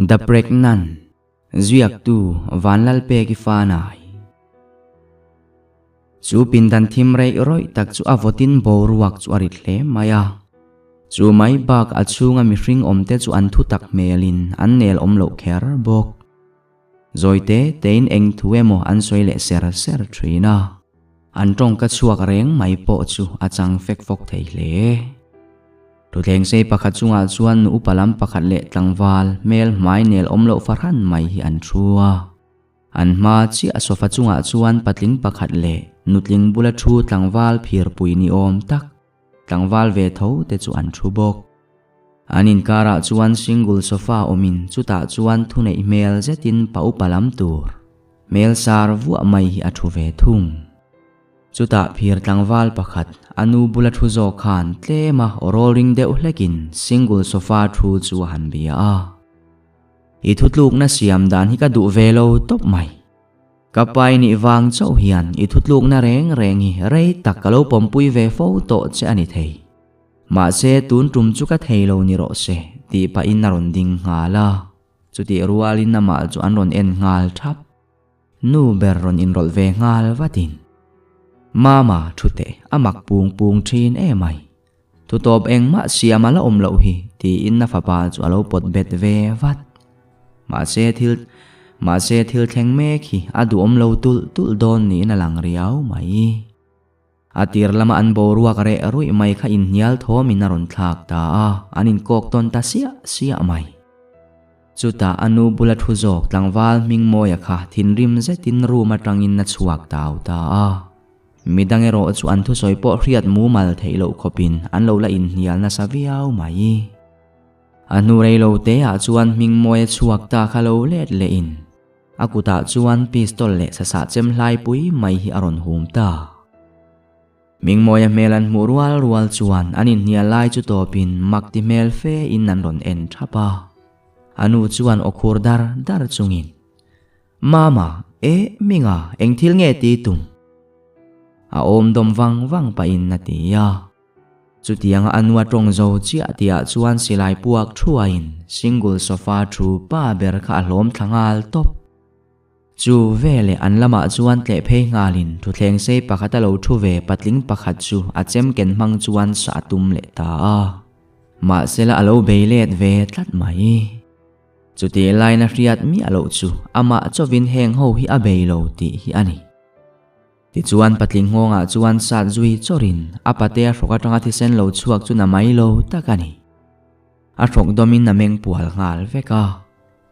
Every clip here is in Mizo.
The Pregnant, Ziaktu Vanlalpeki Fanai. Chu pindan thim reih rawih tak chu a vawtin boruak chu a rit hle mai a. Chu mai bak a chhunga mihring awmte chu an thutak hmelin an nel awm loh kher bawk. Zawi te tein eng thu emaw an sawi leh ser ser thin a. An tawngka chhuak reng mai pawh chu a chang fek fawk thei hle. Thutthleng sei pakhat chungah chuan nu upa lam pakhat leh tlangval hmel hmai nel awm loh fahran mai hi an thu a. An hma chiah sofa chungah chuan patling pakhat leh nutling bula thu tlangval phirpui ni awm tak tlangval ve tho te chu an thu bawk. An inkarah chuan single sofa awmin chutah chuan thuneih hmel zetin pa upa lam tur hmel sar vuah mai hi a thu ve thung. Chutah phir tlangval pakhat a nu bula thu zawk khan tlema aw ring deuh hlekin single sofa thu chu a han bia a. I thutlukna siam dan hi ka duh ve lo tawp mai. Ka pa i nih vang chauh hian i thutlukna reng reng hi rei tak ka lo pawmpui ve fo tawh che a ni thei. Mahse tun tum chu ka thei lo ni rawh se tih pahin a rawn ding nghal a. Chutih rualin amah chu an rawn en nghal thap. Nu ber rawn inrawlh ve nghal vatin, Mama, thu teh, a mak pung pung thin e mai. Thu tawp engmah siam a la awm loh hi, tiin a fapa chu a lo pawt bet ve vat. Mahse thil mahse thil thleng mek hi a duhawm lo tulh tulh dawn niin a lang riau mai. A tir lama an boruak reh ruih mai kha inhnial thawmin a rawn thlak ta a, an inkawk tawn ta siah siah mai. Chutah a nu bula thu zawk tlangval Hmingmawia kha thinrim zetin room atangin a chhuak tau ta a. Midang erawh chu an thusawi pawh hriat mumal theih loh khawpin an lo la inhnial nasa viau mai. A hnu rei lo teah chuan Hmingmawia chhuak ta kha lo let lehin A kutah chuan pistol leh sasah chem hlai pui mai hi a rawn hum ta. Mingmawia hmel an hmuh rual rual chuan an inhnial lai chu tawpin mak ti hmel fe in an rawn en thap a. A nu chuan aw khur dar dar chungin, Mama, eh, Minga, eng thil nge ti tum? A awm dawm vang vang pahin a ti a. Chutianga a nua tawng zo chiah tihah chuan silai puak thuaiin single sofa thu pa ber kha a hlawm thla nghal tawp. Chu veleh an lamah chuan tleh phei nghalin thuthleng sei pakhat a lo thu ve patling pakhat chu a chem ken hmang chuan sah a tum leh ta a. Mahsela a lo bei let ve tlat mai. Chutih laina hriat miah loh chu amah chawvin heng ho hi a bei lo tih hi a ni. Tichuan patling nghawngah chuan sat zui chawrin a pate a hrawk atanga thisen lo chhuak chu na mai lo tak a ni. A hrawk dawmin a meng pual nghal vek a.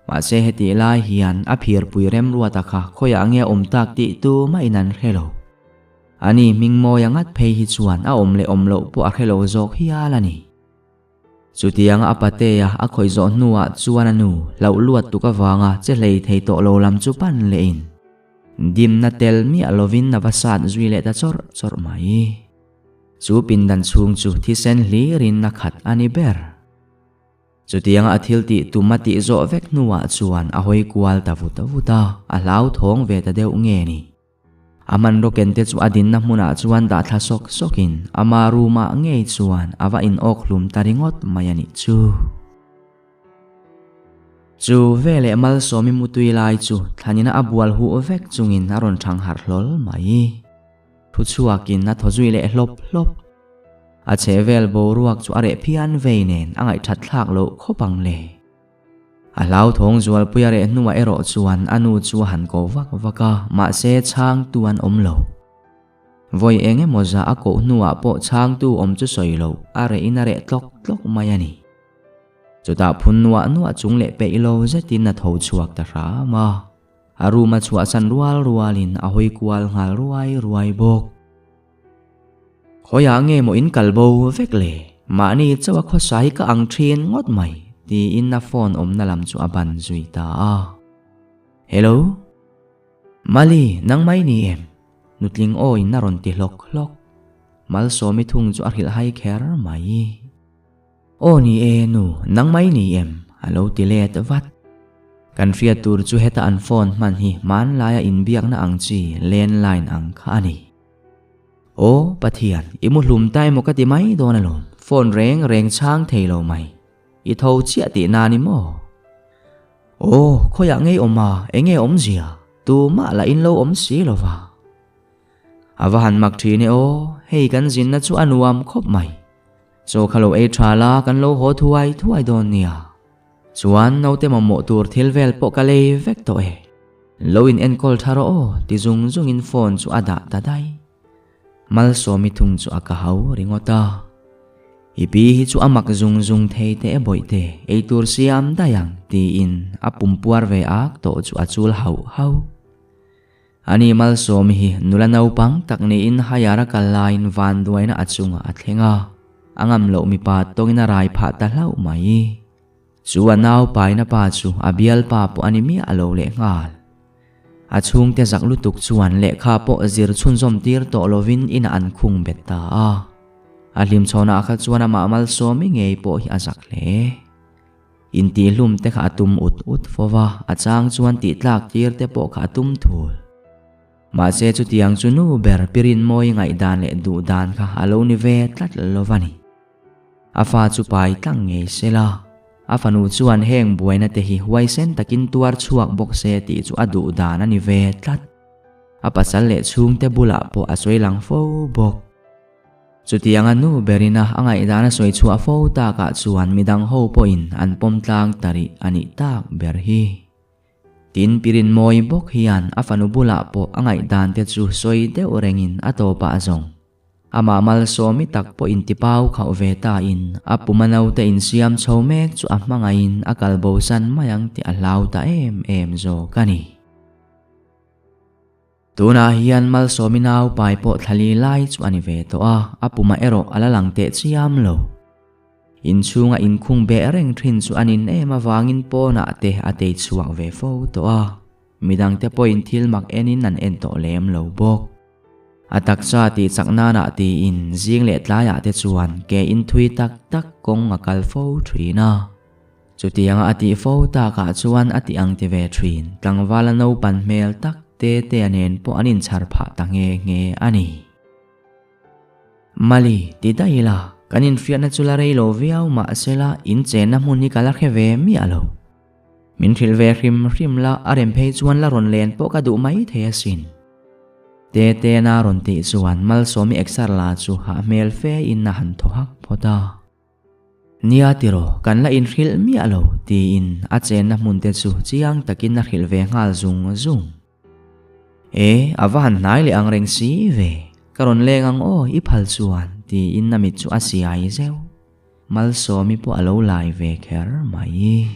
Mahse hetih lai hian a phirpui remruata kha khawiah nge a awm tak tih tu mahin an hre lo. Ani hmingmawia ngat phei hi chuan a awm leh awm loh pawh a hre lo zawk hial a ni. Chutianga a patea a khawih zawh hnuah chuan a nu hlauh luat tuk avanga che hlei thei tawh lo lam chu pan lehin dimna tel miah lovin a va sat zui leh ta chawrh chawrh mai. Chu pindan chhung chu thisen hlirin a khat a ni ber. Chutianga a thil tih tum a tih zawh vek hnuah chuan a hawi kual ta vut vut a, a hlauthawng ve ta deuh nge ni. A hmanraw kente chu a dinna hmunah chuan dah thla sawk sawkin ama room-ah ngei chuan a va inawk hlum ta ringawt mai a nih chu. Chu veleh Malsawmi mutui lai chu thlanina a bual huh vek chungin a rawn thang harh hlawl mai. Thu chhuakin a thaw zui leh hlawp hlawp. A chhehvel boruak chu a reh phian vei nen a ngaihthat thlak loh khawp ang le. A hlauthawng zualpui a reh hnuah erawh chuan a nu chu a han ko vak vak a, mahse chhangtu an awm lo. Vawi eng emaw zah a koh hnuah pawh chhangtu awm chu sawi loh, a rehin a reh tlawk tlawk mai a ni. Chutah phun nuah nuah chung leh peih lo zetin a tho chhuak ta hram a, a room a chhuahsan rual rualin a hawi kual nghal ruai ruai bawk. Khawiah nge maw in kal bo vek le? Mahni chauh a khawsa hi ka ang thin ngawt mai, tiin a phone awmna lam chu a ban zui ta a. Hello? Mali, nang mai ni em? Nutling aw in a rawn ti hlawk hlawk. Malsawmi thung chu a hrilh hai kher mai. Aw ni e nu, nang mai ni em? A lo ti let vat. Kan hriat tur chu heta an phone hman hi hmanlaia inbiakna ang chi landline ang kha a ni. Aw Pathian, i mu hlum ta emaw ka ti mai dawn alawm, phone reng reng chhang thei lo mai. I tho chiah tih na ni maw? Aw, khawiah ngei awm a, enge awmzia? Tumah lah in lo awm si lo va. A va han mak thin e aw, hei kan zinna chu a nuam khawp mai. Chaw kha lo ei tha la, kan lo haw thuai thuai dawn nia. Chuan naute mamawh tur thil vel pawh ka lei vek tawh e. Lo in enkawl tha rawh aw ti zung zungin phone chu a dah ta daih. Malsawmi thung chu a ka hau ringawt a. I pi hi chu a mak zung zung thei teh e bawihte, eitur siam daih ang tiin a pum puar ve ak tawh chu a chul hauh hauh. Ani Malsawmi hi nula naupang tak niin higher a kal laiin vanduaina a chungah a thleng a, a ngam loh mipa tawngin a rai phah ta hlauh mai. Chu a naupaina pa chu a bialpa pawh a ni miah lo leh nghal. A chhungte zak lutuk chuan lehkha pawh zir chhunzawm tir tawh lovin inah an khung bet ta a. A hlimchhawnah kha chuan amah Malsawmi ngei pawh hi a zak hle. Intihhlum te kha a tum ut ut fo va, a chang chuan tihtlak tir te pawh kha a tum thul. Mahse chutiang chu nu ber Pirinmawi ngaihdan leh duhdan kha a lo ni ve tlat lo va ni. A fa chu pai tlang ngei se la, a fanu chuan heng buaina te hi huaisen takin tuar chhuak bawk se tih chu a duhdan a ni ve tlat. A pasal leh chhungte bulah pawh a sawi lang fo bawk. Chutianga nu berina a ngaihdan a sawi chhuah fo takah chuan midang ho pawhin an pawm tlang ta rih a nih tak ber hi. Tin, Pirinmawi bawk hian a fanu bulah pawh a ngaihdan te chu sawi deuh rengin a tawpah a zawng. Amah malsawmi tak pawh intipau khauh ve tain a puma naute insiam chho mek chu a hmangaihin a kalbosan mai ang tih a hlau ta em em zawk a ni. Tunah hian Malsawmi nau pai pawh thlali lai chu a ni ve tawh a, a puma erawh a la lang teh chiam lo. Inchhunga inkhung beh reng thin chu a nin em avangin pawnah te a tei chhuak ve fo tawh a, midangte pawhin thil mak enin an en tawh lem lo bawk. A taksa tih chak nanah tiin zing leh tlaiah te chuan ke inthui tak tak kawng a kal fo thin a. Chutianga a tih fo takah chuan a ti ang ti ve thin, tlangvala naupan hmel tak te te a nen pawh an inchhar phah ta nghe nghe a ni. Mali, ti daih ila, kan inhriatna chu la rei lo viau mahsela in chenna hmun hi ka la hre ve miah lo. Min hrilh ve hrim hrim la, a rem phei chuan la rawn len pawh ka duh mai thei asin. Te te na rawn tih chuan Malsawmi exer la chu hah hmel fe in a han thaw hak phawt a. Nia tiraw, kan la inhrilh miah lo, tiin a chenna hmun te chu chiang takin a hrilh ve nghal zung zung. E, a va han hnai leh ang reng si ve, ka rawn leng ang aw, i phal chuan, tiin a mit chu a siai zeuh. Malsawmi pawh a lo lai ve kher mai.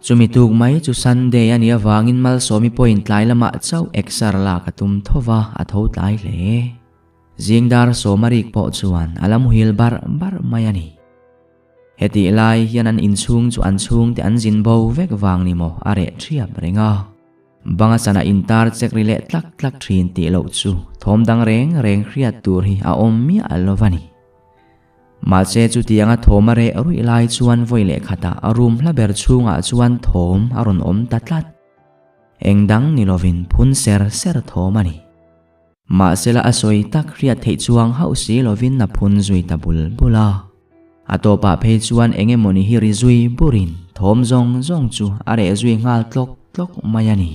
Chumi tuk mai chu Sunday a nih avangin Malsawmi pawhin tlai lamah chauh exer lak a tum tho va, a tho tlai hle. Zing dar sawma rik pawh chuan a la muhil barh barh mai a ni. Hetih lai hian an inchhung chu an chhungte an zin bo vek vang ni maw a reh thiap reng a. Banga sana intar chek ri leh tlak tlak thin tih loh chu thawm dang reng reng hriat tur hi a awm miah lo va ni. Mahse chutianga thawm a reh ruih lai chuan vawi leh khatah a room hla ber chhungah chuan thawm a rawn awm ta tlat. Eng dang ni lovin phun ser ser thawm a ni. Mahsela a sawi tak hriat theih chuang hauh si lovin a phun zui ta bul bul a. A tawpah phei chuan eng emawni hi ri zui burin thawm zawng zawng chu a reh zui nghal tlawk tlawk mai a ni.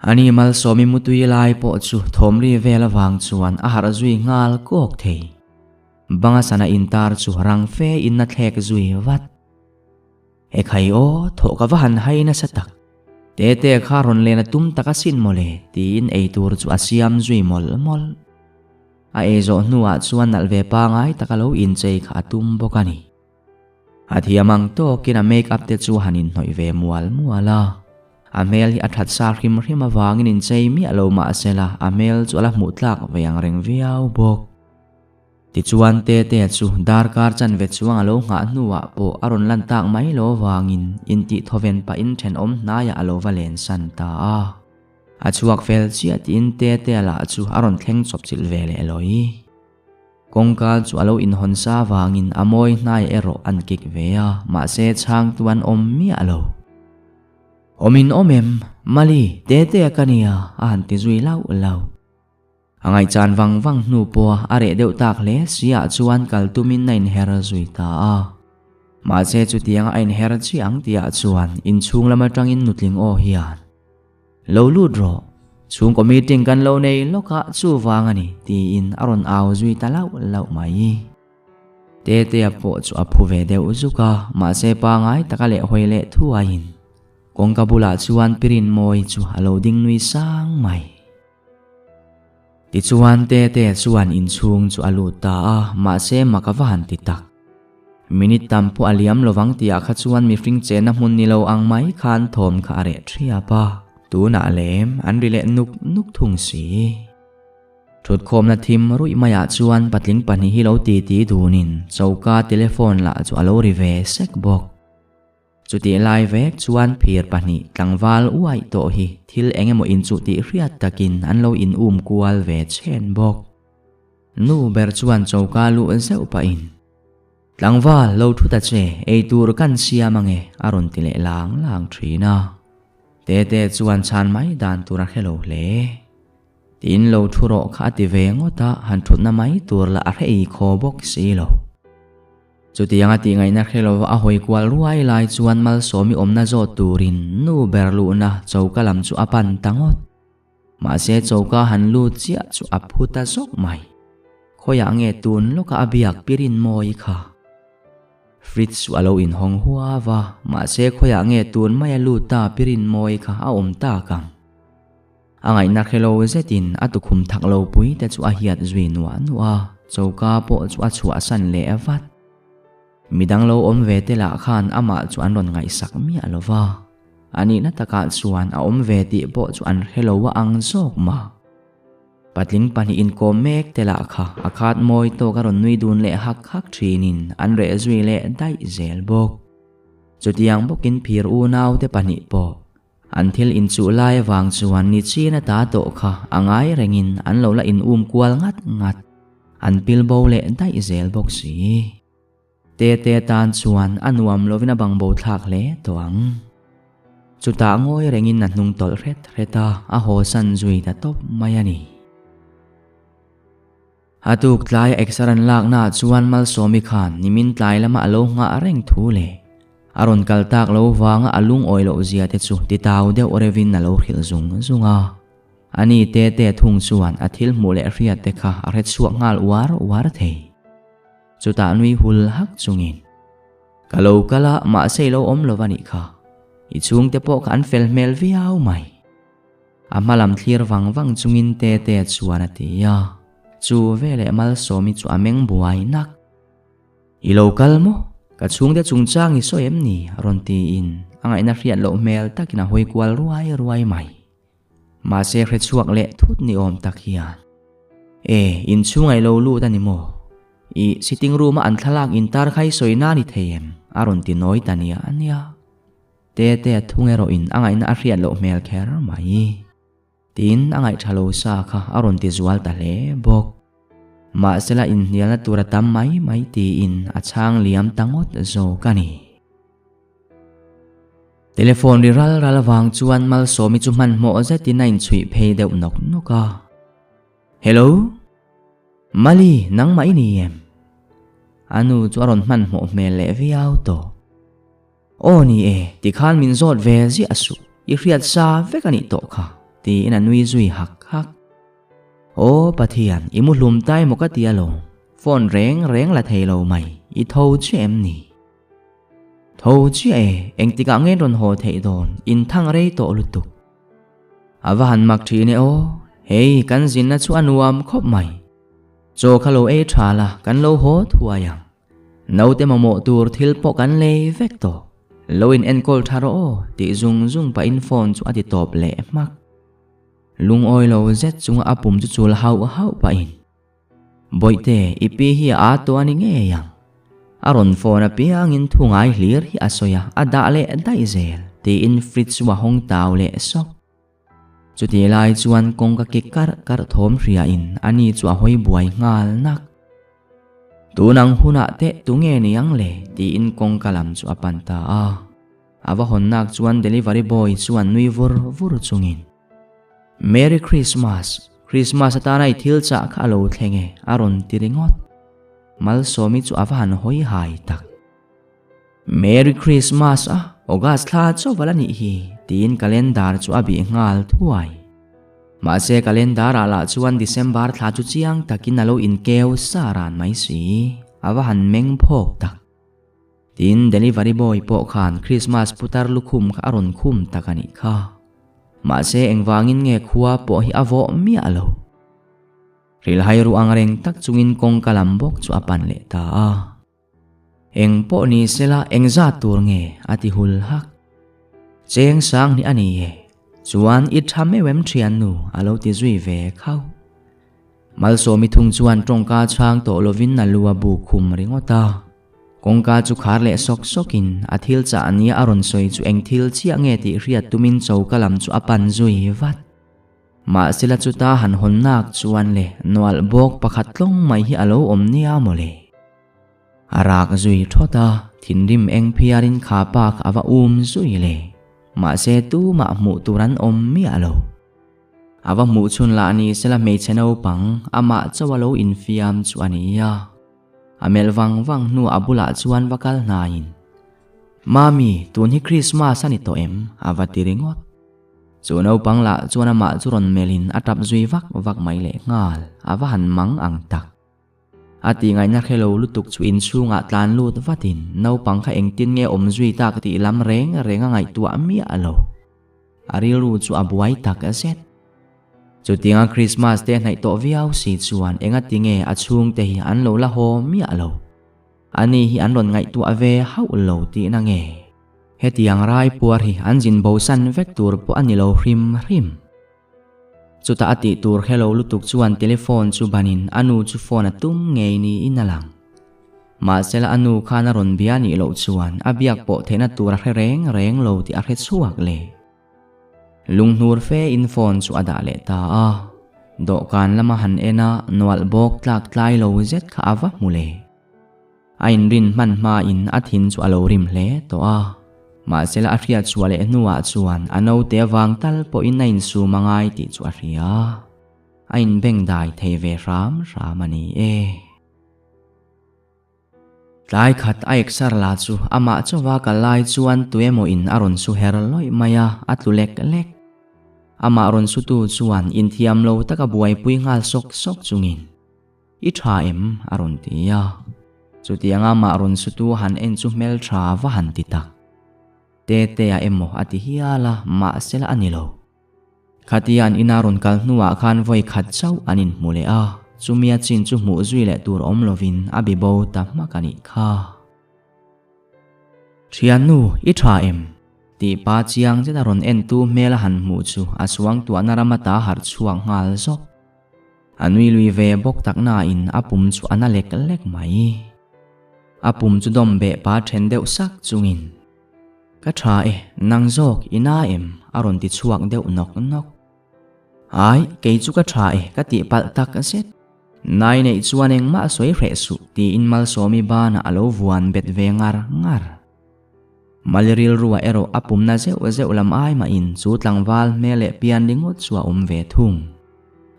Ani Malsawmi mutui lai pawh chu thawm ri vel avang chuan a harh zui nghal kawk thei. Banga sana intar chu rang fe in a thlek zui vat. Ekhai aw, thawh ka va han hai nasa tak. Tete kha rawn len a tum tak asin mawle, tiin eitur chu a siam zui mawlh mawlh. A ei zawh hnuah chuan nalh ve pangai taka lo inchei kha a tum bawk a ni. A thiam ang tawkin a make up te chu han inhnawih ve mual mual a. A hmel hi a that sa hrim hrim avangin inchei miah lo mahsela a hmel chu a la hmuh tlak ve ang reng viau bawk. Tichuan Tetea chu darkar chanve chuang a lo nghah hnuah pawh a rawn lan tak mai lo avangin intih thawven pahin thenawm hnaiah a lo va len san ta a. A chhuak fel chiah tiin Tetea lah chu a rawn thleng chawp chilh ve leh lawi. Kawngka chu a lo inhawn sa avangin a mawi hnai erawh an kik ve a, mahse chhangtu an awm miah lo. Awmin awm em? Mali, Tetea ka nia, a han ti zui lauh lauh. A ngaihchan vang vang hnu pawha a reh deuh tak hle si ah chuan kal tumin a inher zui ta a. Mahse chutianga a inher chiah ang tihah chuan inchhung lam atangin nutling aw hian, Lo lut rawh, chhungkaw meeting kan lo nei lawk a chuvang a ni, tiin a rawn au zui ta lauh lauh mai. Tetea pawh chu a phu ve deuh zuk a, mahse pangai taka leh hawi leh thuaiin kawngka bulah chuan Pirinmawii chu a lo ding nui sang mai. Tichuan Tetea chuan inchhung chu a lut ta a, mahse mak a va han ti tak. Minute tam pawh a liam lovang tihah kha chuan mihring chenna hmun ni lo ang mai khan thawm kha a reh thiap a, tunah lem an ri leh nuk nuk thung si. Thutkhawmna thim ruih maiah chuan patling pahnih hi lo titi dunin choka telephone lah chu a lo ri ve sek bawk. Chutih lai vek chuan phir pahnih tlangval uaih tawh hi thil eng emaw inchuh tih hriat takin an lo in um kual ve chhen bawk. Nu ber chuan choka luh zeuh pahin, Tlangval, lo thu ta che, ei tur kan siam ange, a rawn ti leh lang lang thin a. Tete chuan chhan mai dan tur a hre lo hle. Tiin lo thu rawh kha a ti ve ngawt a, han thutna mai tur lah a hre ei khaw bawk si lo. Chutianga tih ngaihna hre lova a hawi kual ruai lai chuan Malsawmi awmna zawt turin nu ber luhna choka lam chu a pan ta ngawt. Mahse choka han lut chiah chu a phu ta zawk mai. Khawiah nge tun lawka a biak Pirinmawi kha? Fridge chu a lo inhawng huau a, mahse khawiah nge tun maia lut ta Pirinmawi kha a awm tak ang? A ngaihna hre lo zetin a tukhum thak lo pui te chu a hiat zui nuah nuah a, choka pawh chu a chhuahsan leh vat. Midang lo awm ve te lah khan amah chu an rawn ngaihsak miah lo va, a nihna takah chuan a awm ve tih pawh chu an hre lo a ang zawk mah. Patling pahnih inkawm mek te lah kha a khat mawi tawk a rawn nui dun leh hak hak thinin an reh zui leh daih zel bawk. Chutiang bawkin phir unau te pahnih pawh An thil inchuh lai avang chuan ni chin a ta tawh kha a ngai rengin an lo la in um kual ngat ngat. An pil bo leh daih zel bawk si. Tete tan chuan a nuam lovin a bang bo thlak hle tawh ang. Chutah ngawi rengin a hnung tawlh hret hret a, a haw san zui ta tawp mai a ni. A tuk tlaia exer an laknaah chuan Malsawmi khan nimin tlai lama a lo nghah reng thu leh a rawn kal tak lo vanga a lungawi loh zia te chu titau deuh reuhin a lo hrilh zung zung a. Ani Tete thung chuan a thil hmuh leh hriat te kha a hre chhuak nghal uar uar thei. Chutah nui hul hak chungin, Ka lo kal a, mahse i lo awm lo va nih kha. I chhungte pawh kha an fel hmel viau mai. A hma lam thlir vang vang chungin Tete chuan a ti a, chu veleh Malsawmi chu a meng buai nak. I lo kal maw? Ka chhungte chungchang i sawi em ni? rawn tiin a ngaihna hriat loh hmel takin a hawi kual ruai ruai mai. Mahse hre chhuak leh thut ni awm tak hian, E, inchhung a i lo lut a ni maw? I sitting room a an thlalak intar kha i sawi na ni thei em? a rawn ti nawi ta nia nia. Tete thung erawhin a ngaihna a hriat loh hmel kher mai. Tin, a ngaihṭha lo sa kha a rawn ti zual ta hle bawk. Mahsela inhnialna tur a tam mai mai tiin a chhang liam ta ngawt zawk a ni. Telephone ri ral ral avang chuan Malsawmi chu hmanhmawh zetin a inchhuih phei deuh nawk nawk a. Hello? Mali, nangmah i ni em? A nu chu a rawn hmanhmawh hmel leh viau tawh. Aw ni e, tikhan min zawt ve ziah suh, i hriat sa vek a nih tawh kha, tiin a nui zui hak hak. Aw Pathian, i mu hlum ta emaw ka ti alawm, phone reng reng la thei lo mai, i tho chiah em ni? Tho chiah e, engtikah nge rawn haw theih dawn, in thang rei tawh lutuk. A va han mak thin e aw, hei kan zinna chu a nuam khawp mai. Chaw kha lo ei tha la, kan lo haw thuai ang. Naute mamawh tur thil pawh kan lei vek tawh. Lo in enkawl tha rawh aw tih zung zung pahin phone chu a ti tawp leh hmak. Lungawi lo zet chunga a pum chu chul hauh hauh pahin, Bawihte, i pi hi a â tawh a ni ngei ang. A rawn phone apiangin thu ngai hlir hi a sawi a, a dah leh daih zel tiin fridge chu a hawng tau leh sawk. Chutih lai chuan kawngka ki karh karh thawm hriain ani chu a hawi buai nghal nak. Tunang hunah teh tunge ni ang le? tiin kawngka lam chu a pan ta a. A va hawn nak chuan delivery boy chuan nui vur vur chungin, Merry Christmas, Christmas atana i thil chah kha a lo thleng e, a rawn ti ringawt. Malsawmi chu a va han hawi hai tak. Merry Christmas a, August thla chauh a la nih hi, tiin calendar chu a bih nghal thuai. Mahse calendar ah lah chuan December thla chu chiang takin a lo inkeu sa ran mai si, a va han meng phawk tak. Tin, delivery boy pawh khan Christmas putar lukhum kha a rawn khum tak a nih kha. Mahse engvangin nge khua pawh hi a vawh miah lo. Hrilhai ru ang reng tak chungin kawngka lam bawk chu a pan leh ta a. Eng pawh ni sela engzat tur nge a ti hul hak. Cheng sang ni a ni e, chuan i tha meuh em thiannu a lo ti zui ve khauh. Malsawmi thung chuan tawngka chhang tawh lovin a lu a bu khum ringawt a. Kawngka chu khar leh sawk sawkin a thil chah nia a rawn sawi chu eng thil chiah nge tih hriat tumin choka lam chu a pan zui vat. Mahsela chuta han hawn nak chuan le nualh bawk pakhat tlawng mai hi a lo awm nia mawle. A rak zui thawt a, thinrim eng phiarin kha pa kha a va um zui le. Mahse tumah hmuh tur an awm miah lo. A va hmuh chhun lah ni sela hmeichhe naupang amah chauh a lo infiam chu a ni a. A melh vang vang hnu a bulah chuan va kal hnaiin, Mami, tun hi Krismas a ni tawh em? a va ti ringawt. Chu naupang lah chuan amah chu rawn melhin a tap zui vak vak mai leh nghal, a va han mang ang tak. A tih ngaihna hre lo lutuk chu inchhungah tlan lut vatin naupang kha engtin nge awm zui tak tih lam reng reng a ngaihtuah miah lo. A rilru chu a buai tak zet. Chutianga Krismas te hnaih tawh viau si chuan engati nge a chhungte hi an lo la haw miah lo. Ani hi an rawn ngaihtuah ve hauh lo tihna nge? Hetiang rai puar hi an zin bosan vek tur pawh a ni lo hrim hrim. Chutah a tih tur hre lo lutuk chuan telephone chu banin a nu chu phone a tum ngei niin a lang. Mahsela a nu khan a rawn bia nih loh chuan a biak pawh theihna tur a hre reng reng lo tih a hre chhuak le. Lunghnur fe in phone chu a dah leh ta a. Dawhkan lama han en a nualh bawk tlak tlai lo zet kha a va hmu le. A inrin hman hmain a thin chu a lo rim hle tawh a. Mahsela a hriat chhuah leh hnuah chuan a naute avang tal pawhin a insum a ngai tih chu a hria. A inbeng dai thei ve hram hram a ni e. Tlai khat a eksar la chu amah chauha kal lai chuan tuemaw in a rawn su her lawih mai a, a tlu lek lek. Amah rawn sutu chuan inthiam lo taka buaipui nghal sawk sawk chungin. I tha em? a rawn ti a. Chutianga mah rawn sutu han en chu hmeltha va han ti tak. Tetea emaw a ti hial a, mahsela a ni lo. Khatia an ina rawn kal hnuah khan vawi khat chauh an inhmu leh a, chumia chin chu hmuh zui leh tur awm lovin a bi bo ta hmak a nih kha. Thiannu, i tha em? Tih pa chiang zeta rawn entu hmel a han hmuh chu a suangtuahna rama ta harh chhuak nghal zawk. A nui lui ve bawk tak nain a pum chu a na lek lek mai. A pum chu dawm beh pa then deuh sak chungin, Ka tha e, nang zawk i na em? a rawn ti chhuak deuh nawk nawk. Ai, kei chu ka tha e, ka tih palh tak zet. Nai neih chuan engmah sawi hreh suh tiin Malsawmi banah a lo vuan bet ve ngar ngar. Mali rilruah erawh a pumna zeuh zeuh lam ai mahin chu tlangval hmel leh pian ringawt chu a awm ve thung.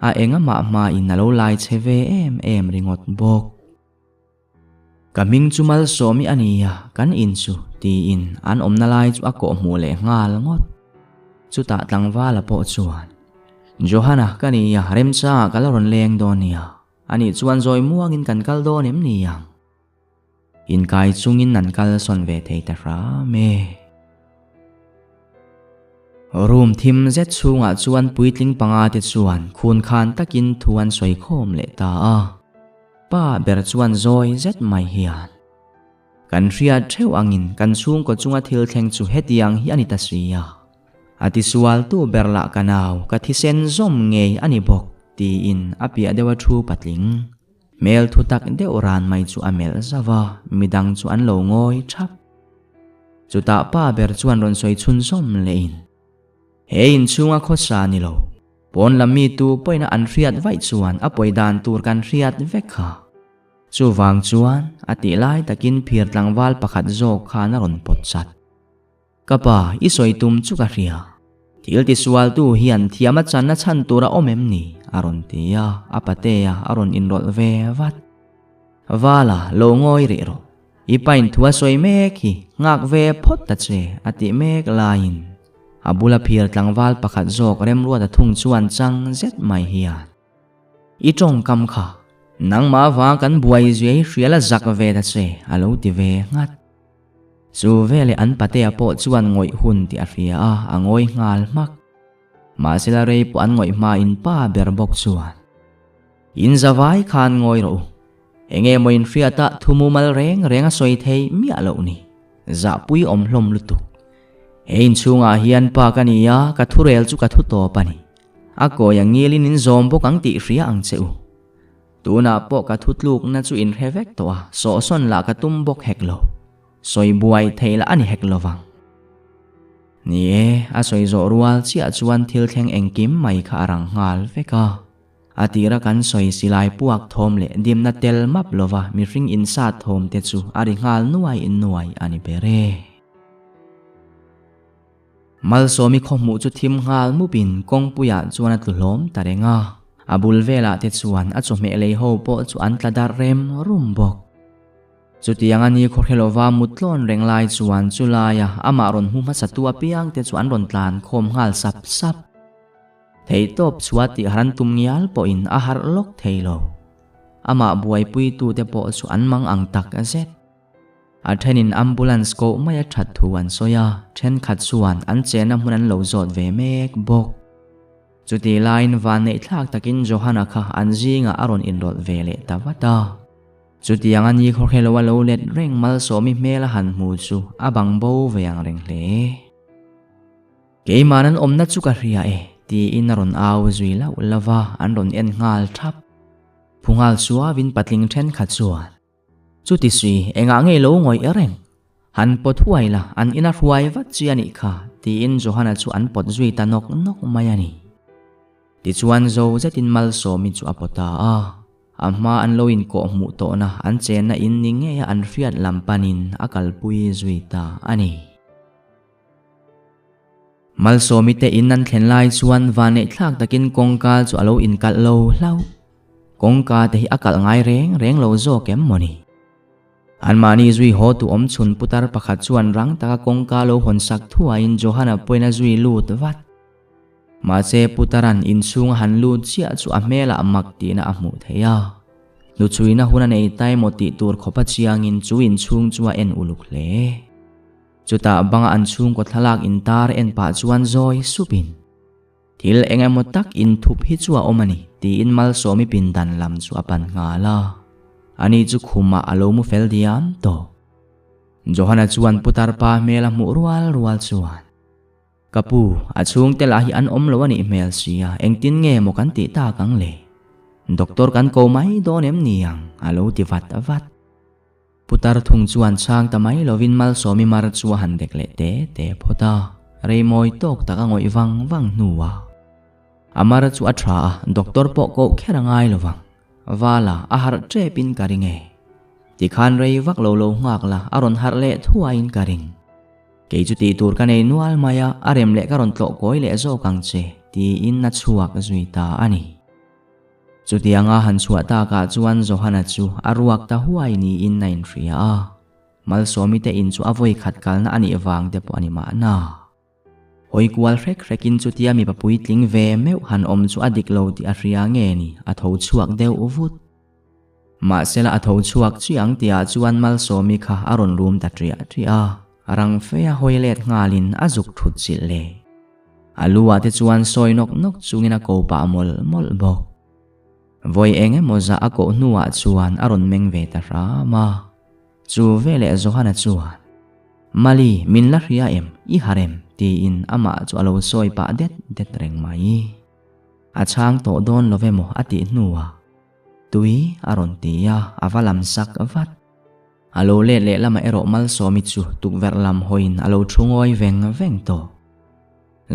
A eng amah hmain a lo lai che ve em em ringawt bawk. Ka hming chu Malsawmi a nia, kan in chu, tiin an awmna lai chu a kawhhmuh leh nghal ngawt. Chutah tlangvala pawh chuan, Johana ka nia, remchangah ka la rawn leng dawn nia, anih chuan zawi muangin kan kal dawn em ni ang? Inkai chungin an kal sawn ve thei ta hram e. Room thim zet chhungah chuan puitling panga te chuan khun khan takin thu an sawi khawm leh ta a. Pa ber chuan zawi zet mai hian, Kan hriat theuh angin kan chhungkaw chunga thil thleng chu hetiang hi a ni ta si a. A tisualtu ber lah ka nau, ka thisen zawm ngei a ni bawk, tiin a piah deuh a thu patling. Hmel thu tak deuh ran mai chu a melh zauh a, midang chu an lo ngawi thap. Chutah pa ber chuan rawn sawi chhunzawm lehin, He inchhunga khawsa ni lo, pawn lam mi tu pawhin an hriat vaih chuan a pawi dan tur kan hriat vek kha. Chuvang chuan a tih lai takin phir tlangval pakhat zawk khan a rawn pawt chat. Ka pa, i sawi tum chu ka hria. Thil tisualtu hian thiam a channa chhan tur a awm em ni? a rawn ti a, a patea a rawn inrawlh ve vat. Vala, lo ngawi rih rawh. I pain thu a sawi mek hi nghak ve phawt ta che a tih mek laiin a bula phir tlangval pakhat zawk remruat a thung chuan chang zet mai hian I tawngkam kha nangmah avanga kan buai zui hi hrial a zak ve ta che a lo ti ve nghat. Chu veleh an patea pawh chuan ngawih hun tih a hria a, a ngawi nghal hmak. Mahsela rei pawh an ngawih hmain pa ber bawk chuan In zavai khan ngawi rawh u. Enge maw in hriata thu mumal reng reng a sawi thei miah loh ni. Zahpui awm hlawm lutuk. He inchhungah hian pa ka ni a, ka thurel chu ka thu tawp a ni. A kawi a ngilin in zawm bawk ang tih hria ang che u. Tunah pawh ka thu tlukna chu in hre vek tawh a, sawhsawn lah ka tum bawk hek lo. Sawi buai thei lah a ni hek lovang. Ni e, a sawi zawh rual chiah chuan thil thleng engkim mai kha a rang nghal vek a. A tira kan sawi silai puak thawm leh dimna tel map lova mihring insat thawm te chu a ri nghal nuai nuai a ni ber e. Malsawmi khawhmuh chu thim nghal mupin kawngpuiah chuan a tlu hlawm ta reng a, a bul velah te chuan a chawhmeh lei ho pawh chu an tla darh rem rum bawk. Chutiang a ni khawhre lova mut tlawn reng lai chuan chulaia amah rawn hmu hmasatu apiang te chu an rawn tlan khawm nghal sap sap. Theihtawp chhuah tih har an tum ngial pawhin a harh lawk thei lo. Amah buaipuitute pawh chu an mang ang tak zet. A thenin ambulance koh mai a that thu an sawi a, thenkhat chuan an chenna hmun an lo zawt ve mek bawk. Chutih laiin vanneih thlak takin Johana kha an zingah a rawn inrawlh ve leh ta vat a. Chutiang a ni khawhre lo a lo let reng Malsawmi hmel a han hmu chu a bang bo ve ang reng hle. Keimah an awmna chu ka hria e, tiin a rawn au zui lauh lauh va, an rawn en nghal thap. Phu nghal suavin patling thenkhat chuan, Chuti si, engah nge lo ngawih reng? Han pawt huai la, an ina hruai vat chi a nih kha, tiin Johana chu an pawt zui ta nawk nawk mai a ni. Tichuan zo zetin Malsawmi chu a pawt ta a. A hma an lo inkawh hmuh tawhna an chenna in ni ngeia an hriat lam panin a kalpui zui ta a ni. Malsawmi te in an thlen lai chuan vanneih thlak takin kawngka chu a lo inkalh lo hlauh. Kawngka te hi a kalh ngai reng reng lo zawk em maw ni? Anmahni zui haw tu awm chhun putar pakhat chuan rang taka kawngka lo hawn sak thuaiin Johana pawhin a zui lut vat. Mahse Putaran inchhung a han lut chiah chu a hmelah mak tihna a hmuh theih a. Hnuchhuina hun a nei ta emaw tih tur khawpa chiangin chu inchhung chu a en uluk hle. Chutah banga an chhungkaw thlalak intar en pah chuan zawi supin, Thil eng emaw tak inthup hi chu a awm a ni, tiin Malsawmi pindan lam chu a pan nghal a. Ani chu khumah a lo mu fel diam tawh. Johana chuan Putar pa hmel a hmuh rual rual chuan, Ka pu, a chhungte lah hi an awm lo a nih hmel sia, engtin nge maw kan tih tak ang le? Doctor kan ko mai dawn em ni ang? a lo ti vat vat. Putar thung chuan chhang ta mai lovin Malsawmi mar chu a han dek leh te te phawt a, rei mawi tawk tak a ngawih vang vang hnuah a mar chu a tha a, doctor pawh koh kher a ngai lovang. Vala, a harh tepin ka ring e. Tikhan rei vak lo lo nghak la, a rawn harh leh thuaiin ka ring. Kei chu tih tur ka nei nual mai a, a rem leh ka rawn tlawh kawi leh zawk ang che, tiin a chhuak zui ta a ni. Chutianga han chhuah takah chuan Johana chu a ruak ta huai niin a inhria a, Malsawmi te in chu a vawi khat kalna a nih vang te pawh a ni mahna. Hawi kual hrek hrekin chutia mipa puitling ve meuh han awm chu a dik lo tih a hria nge ni, a tho chhuak deuh vut. Mahsela a tho chhuak chiah ang tihah chuan Malsawmi kha a rawn rum ta triah triah a, rang fe a hawi let nghalin a zuk thut chilh le. A lu ah te chuan sawi nawk nawk chungin a ko pah mawlh mawlh bawk. Vawi eng emaw zah a koh hnuah chuan a rawn meng ve ta hram a. Chu veleh Johana chuan, Mali, min la hria em? I harh em? tiin amah chu a lo sawi pah det det reng mai. A chhang tawh dawn lo emaw a tih hnuah, Tui a rawn ti a, a va lam sak vat. A lo let leh lamah erawh Malsawmi chu tukverh lam hawiin a lo thu ngawi veng veng tawh.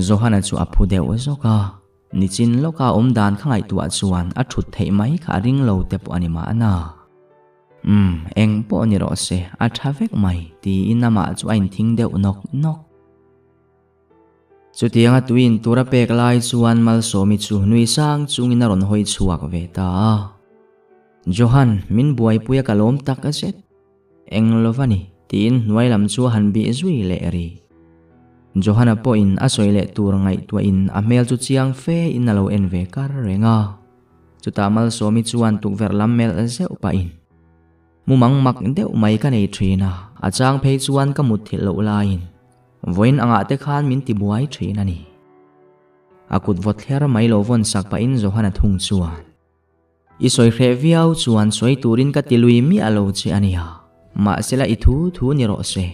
Johana chu a phu deuh zawk a, nichin lawka awm dan kha ngaihtuah chuan a thut theih mai kha a ring lo te pawh a ni mahna. Umm, eng pawh ni rawh se, a tha vek mai, tiin amah chu a inthing deuh nawk nawk. Chutianga tuiin tur a pek lai chuan Malsawmi chu nui sang chungin a rawn hawi chhuak ve ta a. Johan, min buaipui a ka lawm tak zet. Eng lo va ni, tiin hnuai lam chu a han bih zui leh rih. Johana pawhin a sawi leh tur ngaihtuahin a hmel chu chiang fe in a lo en ve kar reng a. Chutah Malsawmi chuan tukverh lam melh zeuh pahin, Mumang mak deuh mai ka nei thin a, a chang phei chuan ka mutthilh loh laiin vawiin angah te khan min tibuai thin a ni. A kut vawt thler mai lo vawn sak pahin Johana thung chuan, I sawi hreh viau chuan sawi turin ka ti lui miah lo che a nia, mahsela i thu thu ni rawh se.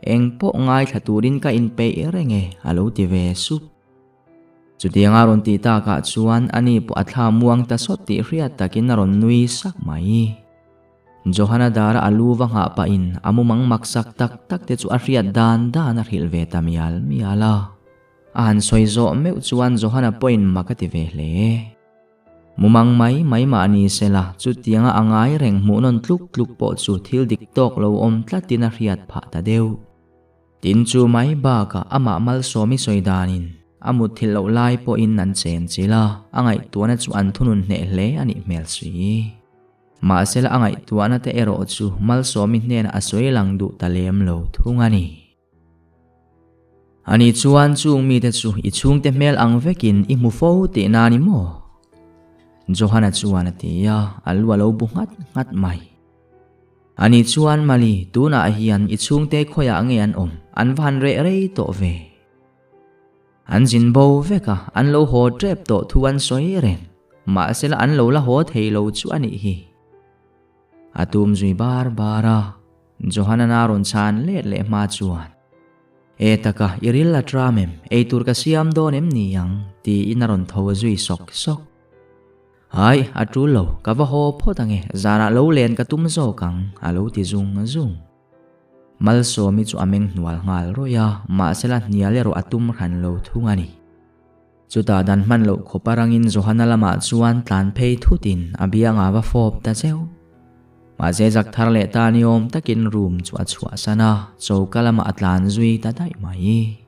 Eng pawh ngaithla turin ka inpeih reng e, a lo ti ve sup. Chutianga rawn tih takah chuan ani pawh a thla muang ta sawt tih hriat takin a rawn nui sak mai. Johana dara a lu va nghah pahin a mumang maksak tak tak te chu a hriat dan dan a hrilh ve ta mial mial a. A han sawi zawh meuh chuan Johana pawhin mak a ti ve hle. Mumang mai mai mah ni sela, chutianga a ngai reng hmuh nawn tluk tluk pawh chu thil dik tawk lo awm tlatin a hriat phah ta deuh. Tin chu mai bakah amah Malsawmi sawi danin a mutthilh loh lai pawhin an chen chilh a, a ngaihtuahna chu an thunun hneh hle a nih hmel si. Mahsela a ngaihtuahna te erawh chu Malsawmi hnenah a sawi lang duh ta lem lo thung a ni. Ani chuan chung mite chu i chhungte hmel ang vekin i hmu fo tihna a ni maw? Johana chuan a ti a, a lu a lo bu nghat nghat mai. Ani chuan Mali, tunah hian i chhungte khawiah nge an awm? An va han reh rei tawh ve. An zin bo vek a, an lo haw tep tawh thu an sawi reng. Mahsela an lo la haw thei lo chu a nih hi. A tum zui bar bar a, Johanan-a rawn chhan let leh hma chuan, E taka, i ril a tram em? Eitur ka siam dawn em ni ang? tiin a rawn tho zui sawk sawk. Hai, a tul lo, ka va haw phawt ange, zanah lo len ka tum zawk ang, a lo ti zung zung. Malsawmi chu a meng hnual nghal rawih a, mahsela hnial erawh a tum hran lo thung a ni. Chutah dan hman loh khawp a rangin Johana lamah chuan tlan phei thutin a biangah va fawp ta zeuh. Mahse zak thar leh ta ni awm takin room chu a chhuahsan a, choka lamah a tlan zui ta daih mai.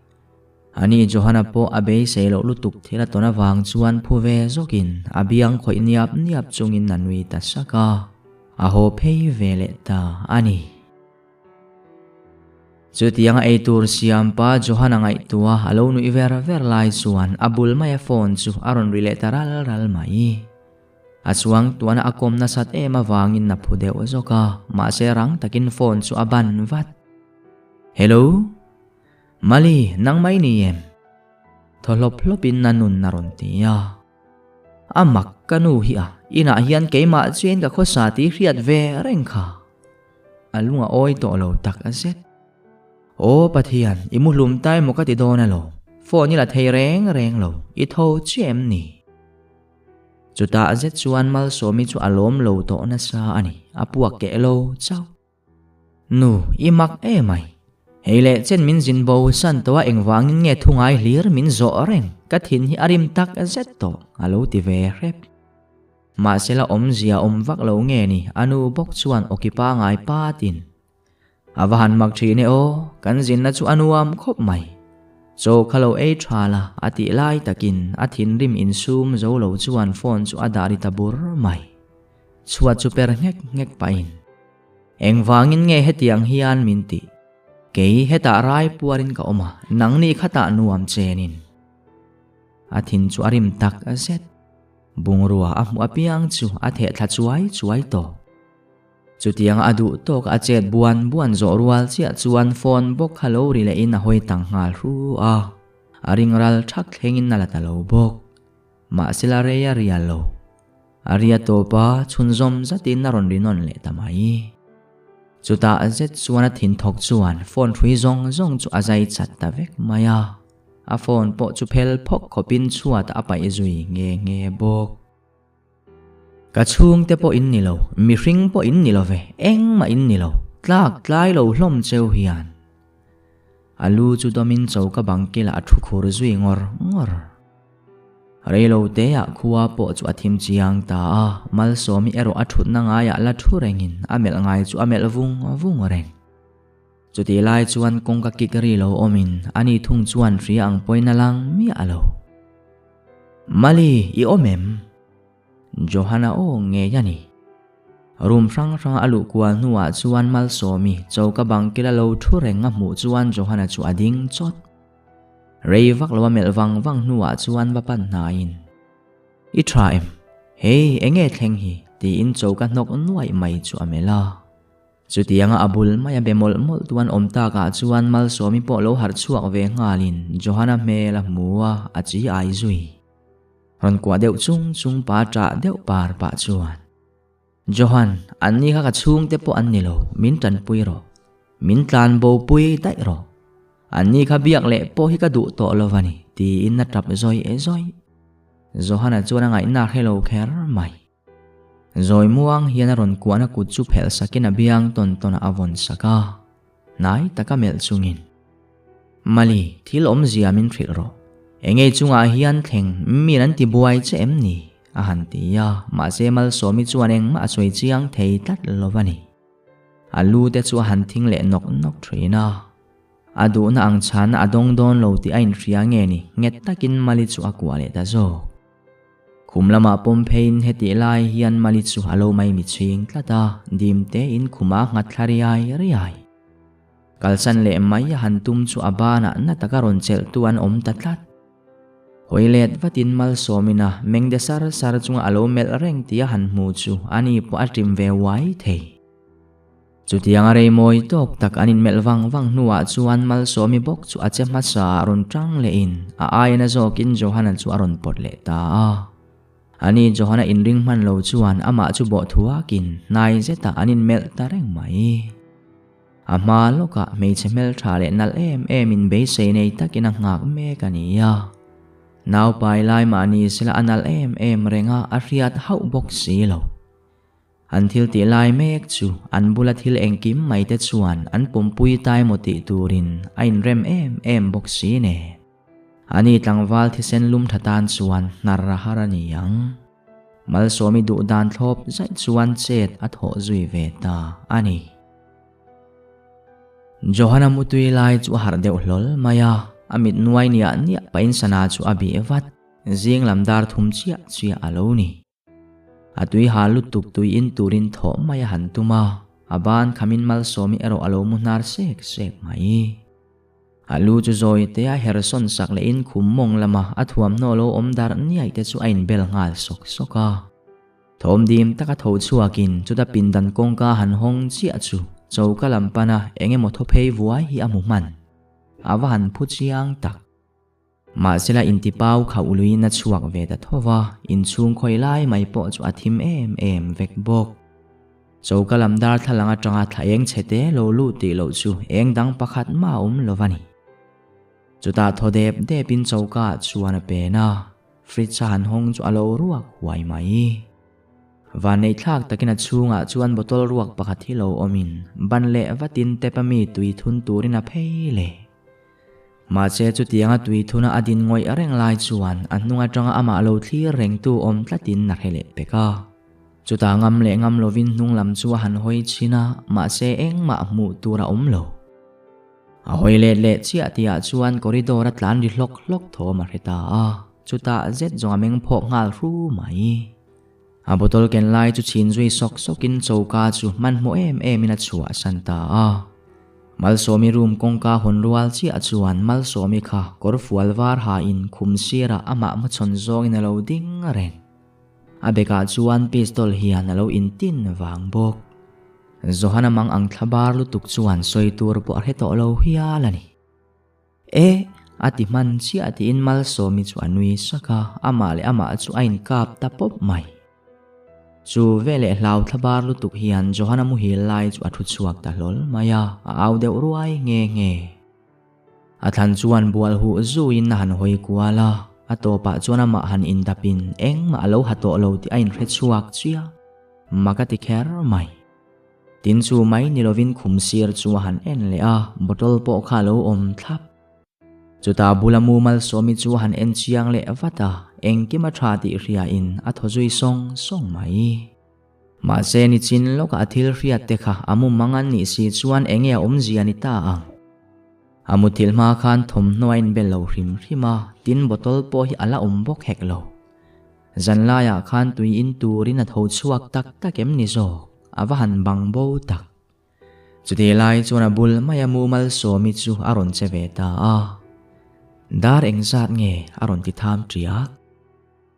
Ani Johana pawh a beisei loh lutuk thil a tawn avang chuan phu ve zawkin a biang khawih niap niap chungin a nui ta sak a, a haw phei ve leh ta a ni. Chutianga eitur siam pa Johan-a ngaihtuah a lo nuih ver ver lai chuan a bul maia phone chu a rawn ri leh ta ral ral mai. A chuang tuahna a kawm nasat em avangin a phu deuh zawk a, mahse rang takin phone chu a ban vat. Hello? Mali, nang mai ni em? Thaw hlawp hlawpin a nun a rawn ti a. A mak ka nu hi a, inah hian keimah chuan ka khawsa tih hriat ve reng kha. A lung a awi tawh lo tak a zet. Aw Pathian, i mu hlum ta emaw ka ti dawn alawm. Phone i la thei reng reng lo, i tho chiah em ni? Chutah zet chuan Malsawmi chu a lawm lo tawh nasa a ni, a puak keh lo chauh. Nu, i mak emai. Hei leh chen min zin bo san tawh a engvangin nge thu ngai hlir min zawh reng, ka thin hi a rim tak zet tawh, a lo ti ve hrep. Mahsela awmzia awm vak lo nge ni, a nu bawk chuan awki pangai patin, A va han mak thin e aw, kan zinna chu a nuam khawp mai. Chaw kha lo ei tha la, a tih lai takin a thinrim insum zo lo chuan phone chu a dah ri ta bur mai. Chhuat chu per nghek nghek pahin, Engvangin nge hetiang hian min tih? Kei hetah rai puarin ka awm a, nangni khatah nuam chenin. A thin chu a rim tak zet. Bungrua a hmuh apiang chu a theh thla chuai chuai tawh. Chutianga a duh tawk a chet buan buan zawh rual chiah chuan phone bawk kha lo ri lehin a hawi tang nghal hru a. A ring ral thak thlengin a la ta lo bawk. Mahsela rei a ria lo. A ria tawp a, chhunzawm zatin a rawn ri nawn leh ta mai. Chutah zet chuan a thinthawk chuan phone hrui zawng zawng chu a zai chat ta vek mai a. A phone pawh chu phel phawk khawpin chhuat a paih zui nghe nghe bawk. Ka chhungte pawh in ni lo, mihring pawh in ni lo ve, engmah in ni lo, tlak tlai lo hlawm cheu hian. A lu chu dawmin choka bang kilah a thu khur zui ngawr ngawr. Reilo teah khua pawh chu a thim chiang ta a, Malsawmi erawh a thutna ngaiah la thu rengin a melh ngai chu a melh vung vung reng. Chutih lai chuan kawngka kik ri lo awmin ani thung chuan hria ang pawhin a lang miah lo. Mali, i awm em? Johanna aw ngei a ni. Room hrang hranga a luh kual hnuah chuan Malsawmi choka bang kila lo thu reng a hmuh chuan Johana chu a ding chawt. Rei vak lo a melh vang vang hnuah chuan va pan hnaiin, I tha em? Hei, enge thleng hi? tiin choka hnawk nuaih mai chu a melh a. Chutianga a bul maia be mawlh mawlh tu an awm takah chuan Malsawmi pawh lo harh chhuak ve nghalin Johana hmel a hmu a, a chi ai zui. Rawn kuah deuh chung chung pa ṭah deuh par pah chuan, Johan, anni kha ka chhungte pawh an ni lo, min ṭanpui rawh. Min tlan bopui daih rawh. Anni kha biak leh pawh hi ka duh tawh lo va ni, tiin a ṭap zawi zawi. Johana chuan a ngaihna hre lo kher mai. Zawi muang hian a rawn kuahna kut chu phelh sakin a biang tawn tawnah a vawn sak a, hnai taka melh chungin, Mali, thil awmzia min hrilh rawh. Engei chungah hian thleng min an ti buai che em ni? a han ti a, mahse Malsawmi chuan engmah a sawi chiang thei tlat lo a ni. A lu te chu a han thing leh nawk nawk thin a. A duhna ang chhana a dawng dawn lo tih a inhria nge ni, nghet takin Mali chu a kuah leh ta zawk. Khum lamah pawm pheiin hetih lai hian Mali chu a lo mai mi chhing tlat a, dim tein khumah a nghat thla riai riai. Kalsan leh mai a han tum chu a banah na taka rawn chelhtu an awm ta tlat. Hawi let vatin Malsawmin a meng de sar sar chunga a lo melh reng tih a han hmu chu ani pawh a ṭim ve uai thei. Chutianga rei mawi tawk tak an inmelh vang vang hnuah chuan Malsawmi bawk chu a che hmasa ah rawn tang lehin a aina zawkin Johana chu a rawn pawt leh ta a. Ani Johana inring hman lo chuan amah chu bawh thuakin hnai zetah an inmelh ta reng mai. A hma lawkah hmeichhe hmeltha leh nalh em em in beisei nei takin a nghak mek a ni a. Naupai lai mahni sela a nalh em em reng a, a hriat hauh bawk si lo. An thil tih lai mek chu an bula thil engkim mai te chuan an pumpui tai maw tih turin a inrem em em bawk si nen. Ani tlangval thisen lum tha tan chuan hnar a har a ni ang. Malsawmi duh dan thlawp zaih chuan chet a thawh zui ve ta a ni. Johana mutui lai chu a harh deuh hlawl mai a, a mit nuai niah niah pahin sana chu a bih vat. Zing lam dar thum chiah chiah a lo ni. A tui ha lutuk tui in turin thawh mai a han tum a, a ban khamin Malsawmi erawh a lo mu hnar sek sek mai. A lu chu zawi te a her sawn sak lehin khum mawng lama a thuamhnaw lo awm darh niaih te chu a inbel nghal sawk sawk a. Thawm dim taka tho chhuakin chuta pindan kawngka han hawng chiah chu choka lam pana eng emaw thaw phei vuai hi a hmu hman. A va han phu chiang tak. Mahsela intipau kha uluin a chhuak ve ta tho va, inchhung khawi lai mai pawh chu a thim em em vek bawk. Choka lam darthlalang atanga thla eng chhe te lo lut tih loh chu eng dang pakhat mah a awm lo va ni. Chutah thaw dep depin choka ah chuan a pen a, fridge a han hawng chu a lo ruak huai mai. Vanneihthlak takin a chhungah chuan bottle ruak pakhat hi lo awmin ban leh vatin tap a mi tui thun turin a phei leh. Mahse chutianga tui thuna a din ngawih reng lai chuan a hnung atanga amah lo thlir rengtu awm tlatin a hre leh pek a. Chutah ngam leh ngam lovin hnung lam chu a han hawi chhin a, mahse engmah hmuh tur a awm lo. A hawi let leh chiah tihah chuan corridor a tlan ri hlawk hlawk thawm a hre ta a, chutah zet zawng a meng phawk nghal hru mai. A bottle ken lai chu chhin zui sawk sawkin choka chu hmanhmawh em emin a chhuahsan ta a. Malsawmi room kawngka hawn rual chiah chuan Malsawmi kha kawr fual var hain khum sirah amah hmachhawn zawngin a lo ding reng. A bekah chuan pistol hian a lo intin vang bawk. Johana mang ang thla bar lutuk chuan sawi tur pawh a hre tawh lo hial a ni. E! A ti hman chiah tiin Malsawmi chu a nui sak a, amah leh amah chu a inkap ta pawp mai. Chu veleh hlau thlabar lutuk hian Johana muhil lai chu a thu chhuak ta hlawl mai a, a au deuh ruai nghe nghe. A thlan chuan bual huh zuiin a han hawi kual a, a tawpah chuan amah han indapin engmah a lo ha tawh lo tih a inhre chhuak chiah. Mak a ti kher mai. Tin chu mai ni lovin khum sir chu a han en leh a, bottle pawh kha a lo awm thlap. Chutah bula mu Malsawmi chu a han en chiang leh vat a, engkim a tha tih hriain a thaw zui sawng sawng mai. Mahse nichin lawkah a thil hriat te kha a mu mang an nih si chuan enge a awmzia ni ta ang. A muthilh hma khan thawmhnaw a inbel lo hrim hrim a, tin bottle pawh hi a la awm bawk hek lo. Zanlaiah khan tui in turin a tho chhuak tak tak em ni zawk? A va han bang bo tak. Chutih lai chuan a bul maia mu Malsawmi chu a rawn che ve ta a. Dar engzat nge a rawn ti tham ṭiak.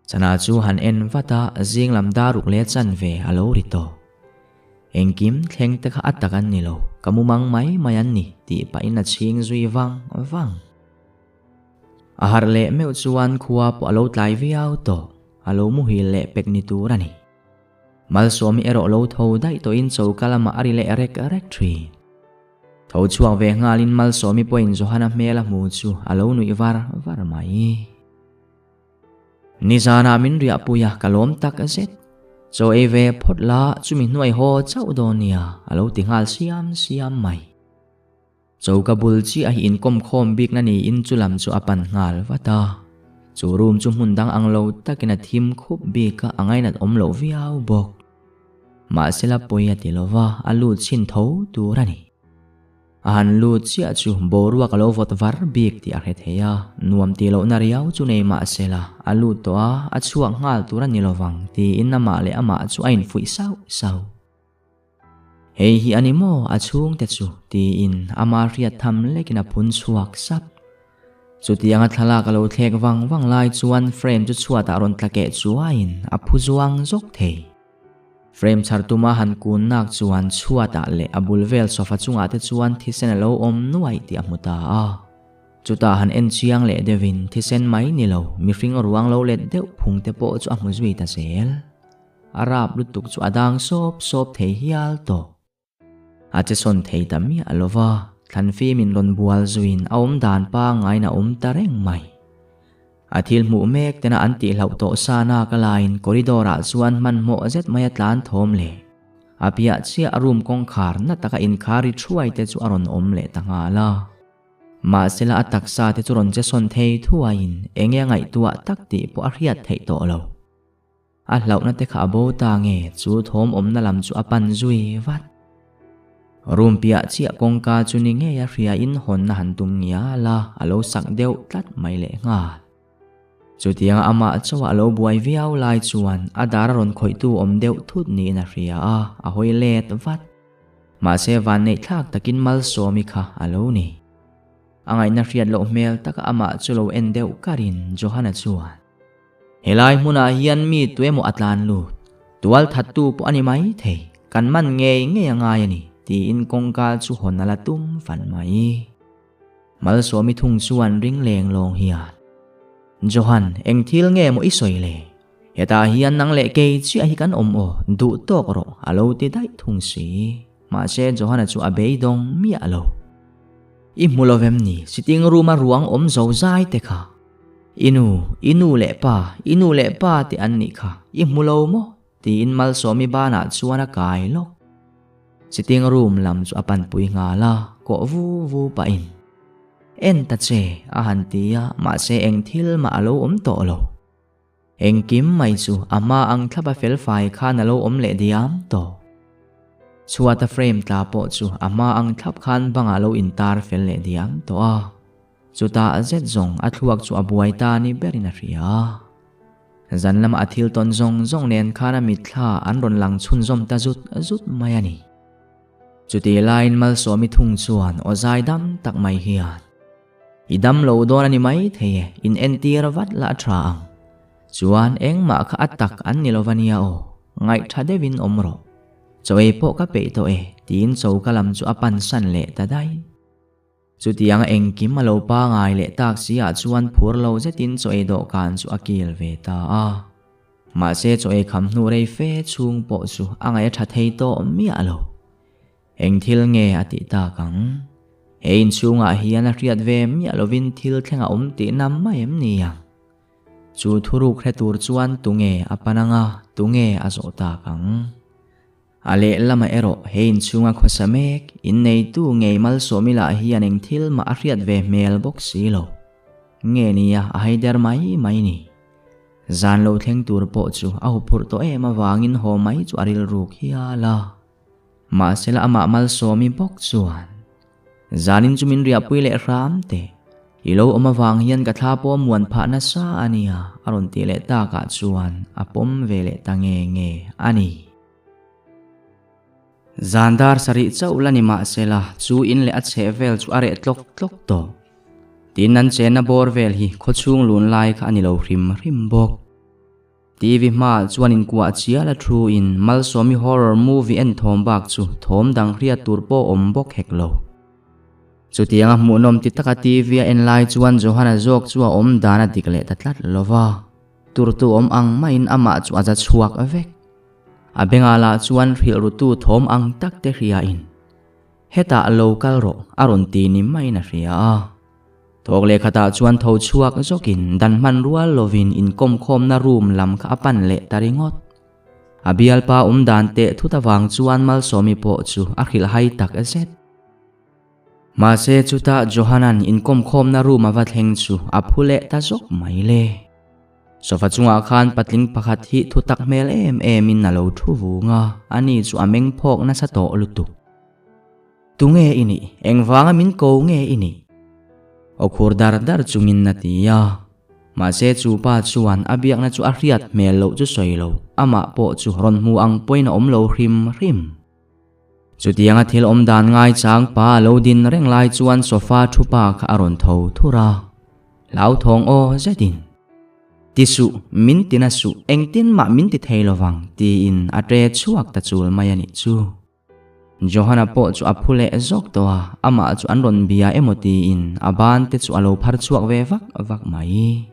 Chana chu han en vat a, zing lam dar ruk leh chanve a lo ri tawh. Engkim thleng te kha a tak an ni lo, ka mumang mai mai an ni tih pahin a chhing zui vang vang. A harh leh meuh chuan khua pawh a lo tlai viau tawh, a lo muhil leh pek ni tur a ni. Malsawmi erawh lo tho daih tawhin choka lamah a ri leh rek rek thin. Tho chhuak ve nghalin Malsawmi pawhin Johana hmel a hmu chu a lo nuih var var mai. Nizanah min riahpui a ka lawm tak zet. Chaw ei ve phawt la chumi hnuai haw chauh dawn nia a lo ti nghal siam siam mai. Choka bul chiah hi inkawm khawm bikna niin chu lam chu a pan nghal vat a. Chu room chu hmun dang ang lo takin a thim khup bik a, a ngainat awm loh viau bawk. Mahsela pawi a ti lova, a lut chhin tho tur a ni. A han lut chiah chu boruak a lo vawt var bik tih a hre thei a, nuam tih lohna riau chu nei mahsela a lut tawh a, a chhuak nghal tur a ni lovang tiin amah leh amah chu a infuih sauh sauh. Hei hi a ni maw a chhungte chu? tiin ama hriat tham lekin a phun chhuak sap. Chutianga thlalak a lo thlek vang vang lai chuan frame chu chhuatah rawn tla keh chuaiin a phu zuang zawk thei. Frame chhar tuma han kun nak chuan chhuatah leh a bul vel sofa chungah te chuan thisen a lo awm nuaih tih a hmu ta a. Chutah han en chiang leh deuhin thisen mai ni lo mihring ruang lo let deuh phung te pawh chu a hmu zui ta zel. A rap lutuk chu a dang sawp sawp thei hial tawh. A che sawn thei ta miah lo va, thlanfim in rawn bual zuiin a awm dan pangaiin a awm ta reng mai. A thil hmuh mek tena an tih hlauh tawh sa nak a laiin corridor ah chuan hmanhmawh zet mai a tlan thawm leh. A piah chiah a room kawngkhar na taka inkhar ri thuai te chu a rawn awm leh ta nghal a. Mahsela a taksa te chu rawn che sawn thei thuaiin enge a ngaihtuah tak tih pawh a hriat theih tawh lo. A hlauhna te kha a bo ta nge chu thawm awmna lam chu a pan zui vat. Room piah chiah kawngka chu ni ngei a hria in hawnna han tum ngial a, a lo sak deuh tlat mai leh nghal. Chutianga amah chauh a lo buai viau lai chuan a dar a rawn khawihtu awm deuh thut niin a hria a, a hawi let vat. Mahse vanneih thlak takin Malsawmi kha a lo ni. A ngaihna hriat loh hmel taka amah chu lo en deuh karin Johana chuan. Helai hmunah hian mi tuemaw a tlan lut, tual thattu pawh a ni mai thei, kan man ngei ngei a ngai a ni, tiin kawngka chu hawn a la tum fan mai. Malsawmi thung chuan ring leng lawng hian, Johan, eng thil nge maw i sawi le? Hetah hian nang leh kei chiah hi kan awm aw, duh tawk rawh, a lo ti daih thung si. Mahse Johana chu a beidawng miah lo. I hmu lo vem ni, sitting room-a ruang awm zo zai te kha. I nu, i nu leh pa, i nu leh pa te an nih kha, i hmu lo maw? tiin Malsawmi banah chuan a kai lawk. Sitting room lam chu a panpui nghal a, kawh vu vu pahin, En ta che, a han ti a, mahse eng thil mah a lo awm tawh lo. Engkim mai chu a hma ang thlap a felfai khan a lo awm leh diam tawh. Chhuata frame tla pawh chu a hma ang thlap khan bangah a lo intar fel leh diam tawh a. Chutah zet zawng a thluak chu a buai ta ni berin a hria. Zan lama a thil tawn zawng zawng nen khan a mitthla an rawn lang chhunzawm ta zut zut mai a ni. Chutih laiin Malsawmi thung chuan aw zai dam tak mai hian, I dam lo dawn a ni mai thei e, in entir vat la a tha ang. Chuan engmah kha a tak an ni lova nia aw, ngaihtha deuhin awm rawh. Chaw ei pawh ka peih tawh e, tiin choka lam chu a pansan leh ta daih. Chutiang engkim a lo pangai leh tak si ah chuan phur lo zetin chaw ei dawhkan chu a kil ve ta a. Mahse chaw ei kham hnu rei fe chhung pawh chu a ngaih a tha thei tawh miah lo. Eng thil nge a tih tak ang? He inchhungah hian a hriat ve miah lovin thil thleng a awm tihna mai em ni ang? Chu thuruk hre tur chuan tunge a pan anga tunge a zawh tak ang? A lehlamah erawh he inchhunga khawsa mek, inneitu ngei Malsawmi lah hian eng thil mah a hriat ve hmel bawk si lo. Nge nia a haider mai mai ni. Zan lo thleng tur pawh chu a huphurh tawh em avangin haw mai chu a rilruk hial a. Mahsela amah Malsawmi bawk chuan, Zanin chu min riahpui leh hram teh. I lo awm avang hian ka thla pawh muan phah nasa a nia a rawn tih leh takah chuan a pawm ve leh ta nge nge a ni. Zan dar sarih chauh la ni mah sela chu in leh a chheh vel chu a reh tlawk tlawk tawh. Tin an chenna bawr vel hi khawchhung lun lai kha a ni lo hrim hrim bawk. TV hmaah chuan inkuah chial a thu in Malsawmi horror movie en thawm bak chu thawm dang hriat tur pawh awm bawk hek lo. Chutianga hmuhnawm ti taka TV a en lai chuan Johana zawk chu a awm dan a dik leh ta tlat lo va, turtu awm ang maiin amah chu a za chhuak vek. A bengah lah chuan hrilhrutu thawm ang tak te hriain, Hetah lo kal rawh a rawn ti ni maiin a hria a. Thawk leh khatah chuan tho chhuak zawkin dan hman rual lovin inkawmkhawmna room lam kha a pan leh ta ringawt. A bialpa awm dan teh thut avang chuan Malsawmi pawh chu a hrilhhai tak zet. Mahse chutah Johanan inkawmkhawmna room a va thleng chu a phu leh ta zawk mai le. Sofa chungah khan patling pakhat hi thutak hmel em emin a lo thu vung a, ani chu a meng phawk nasa tawh lutuk. Tunge i nih? Engvanga min ko nge i nih? Aw khur dar dar chungin a ti a. Mahse chu pa chuan a biakna chu a hriat hmel loh chu sawi lo, amah pawh chu rawn hmu ang pawhin a awm lo hrim hrim. Chutianga thil awm dan ngaichang pa a lo din reng lai chuan sofa thu pa kha a rawn tho thur a. Hlauthawng aw zetin, Ti suh, min ti na suh, engtin mah min ti thei lovang, tiin a ṭe chhuak ta chul mai a nih chu. Johana pawh chu a phu leh zawk tawh a, amah chu an rawn bia emaw tiin a ban te chu a lo phar chhuak ve vak vak mai.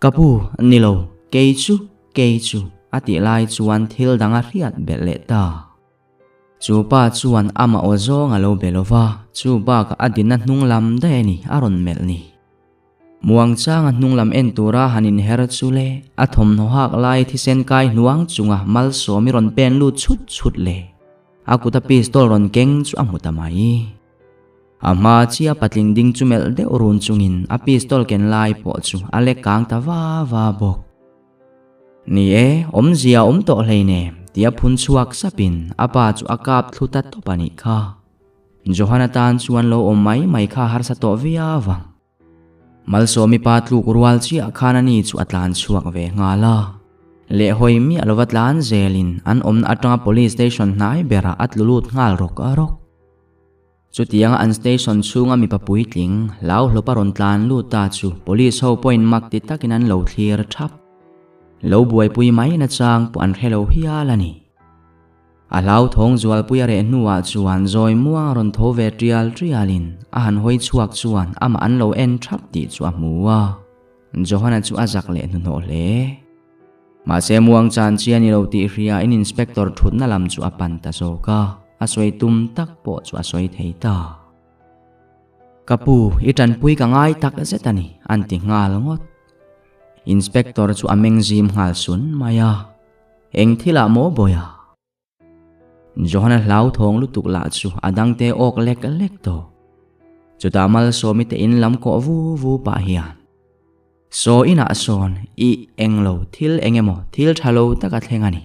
Ka pu, ni lo, kei chu, kei chu, a tih lai chuan thil dang a hriat belh leh ta. Chu pa chuan amah aw zawng a lo be lo va, chu bakah a dinna hnung lam daih a ni a rawn melh ni. Muangchanga hnunglam en tura han inher chu le, a thawmhnaw hak lai thisen kai hnuang chunga Malsawmi rawn pen lut chhut chhut le, a kuta pistol rawn keng chu a hmu ta mai. A hma chiah patling ding chu melh deuh run chungin a pistol ken lai pawh chu a lek kang ta va va bawk. Ni e, awmzia a awm tawh hleinem, tia phun chhuak sapin a pa chu a kap thlu ta tawp a nih kha. Johana tan chuan lo awm mai mai kha harsa tawh viau vang. Malsawmi pa tluk rual chiah khan ani chu a tlan chhuak ve nghal a. Lehhawi miah lova tlan zelin an awmna atanga police station hnai berah a tlu lut nghal rawk rawk. Chutianga an station chhunga mipa puitling hlauhlawpa rawn tlan lut ta chu police ho pawhin mak ti takin an lo thlir thap. Lo buaipui mai nachang pawh an hre lo hial a ni. A hlauthawng zualpui a reh hnuah chuan zawi muang a rawn tho ve tial tialin a han hawi chhuak chuan amah an lo en thap tih chu a hmu a. Johana chu a zak leh hnuhnawh hle. Mahse muang chan chi a ni lo tih hria in inspector thutna lam chu a pan ta zawk a, a sawi tum tak pawh chu a sawi thei ta. Ka pu, i tanpui ka ngai tak zet a ni, an ti nghal ngawt. Inspector chu a meng zim nghal sun mai a. Eng thilah maw bawiha? Johana hlauthawng lutuk lah chu a dangte awk lek lek tawh. Chutah Malsawmi te in lam kawh vu vu pah hian, Saw inah sawn i englo thil eng emaw thil tha lo tak a thleng a ni.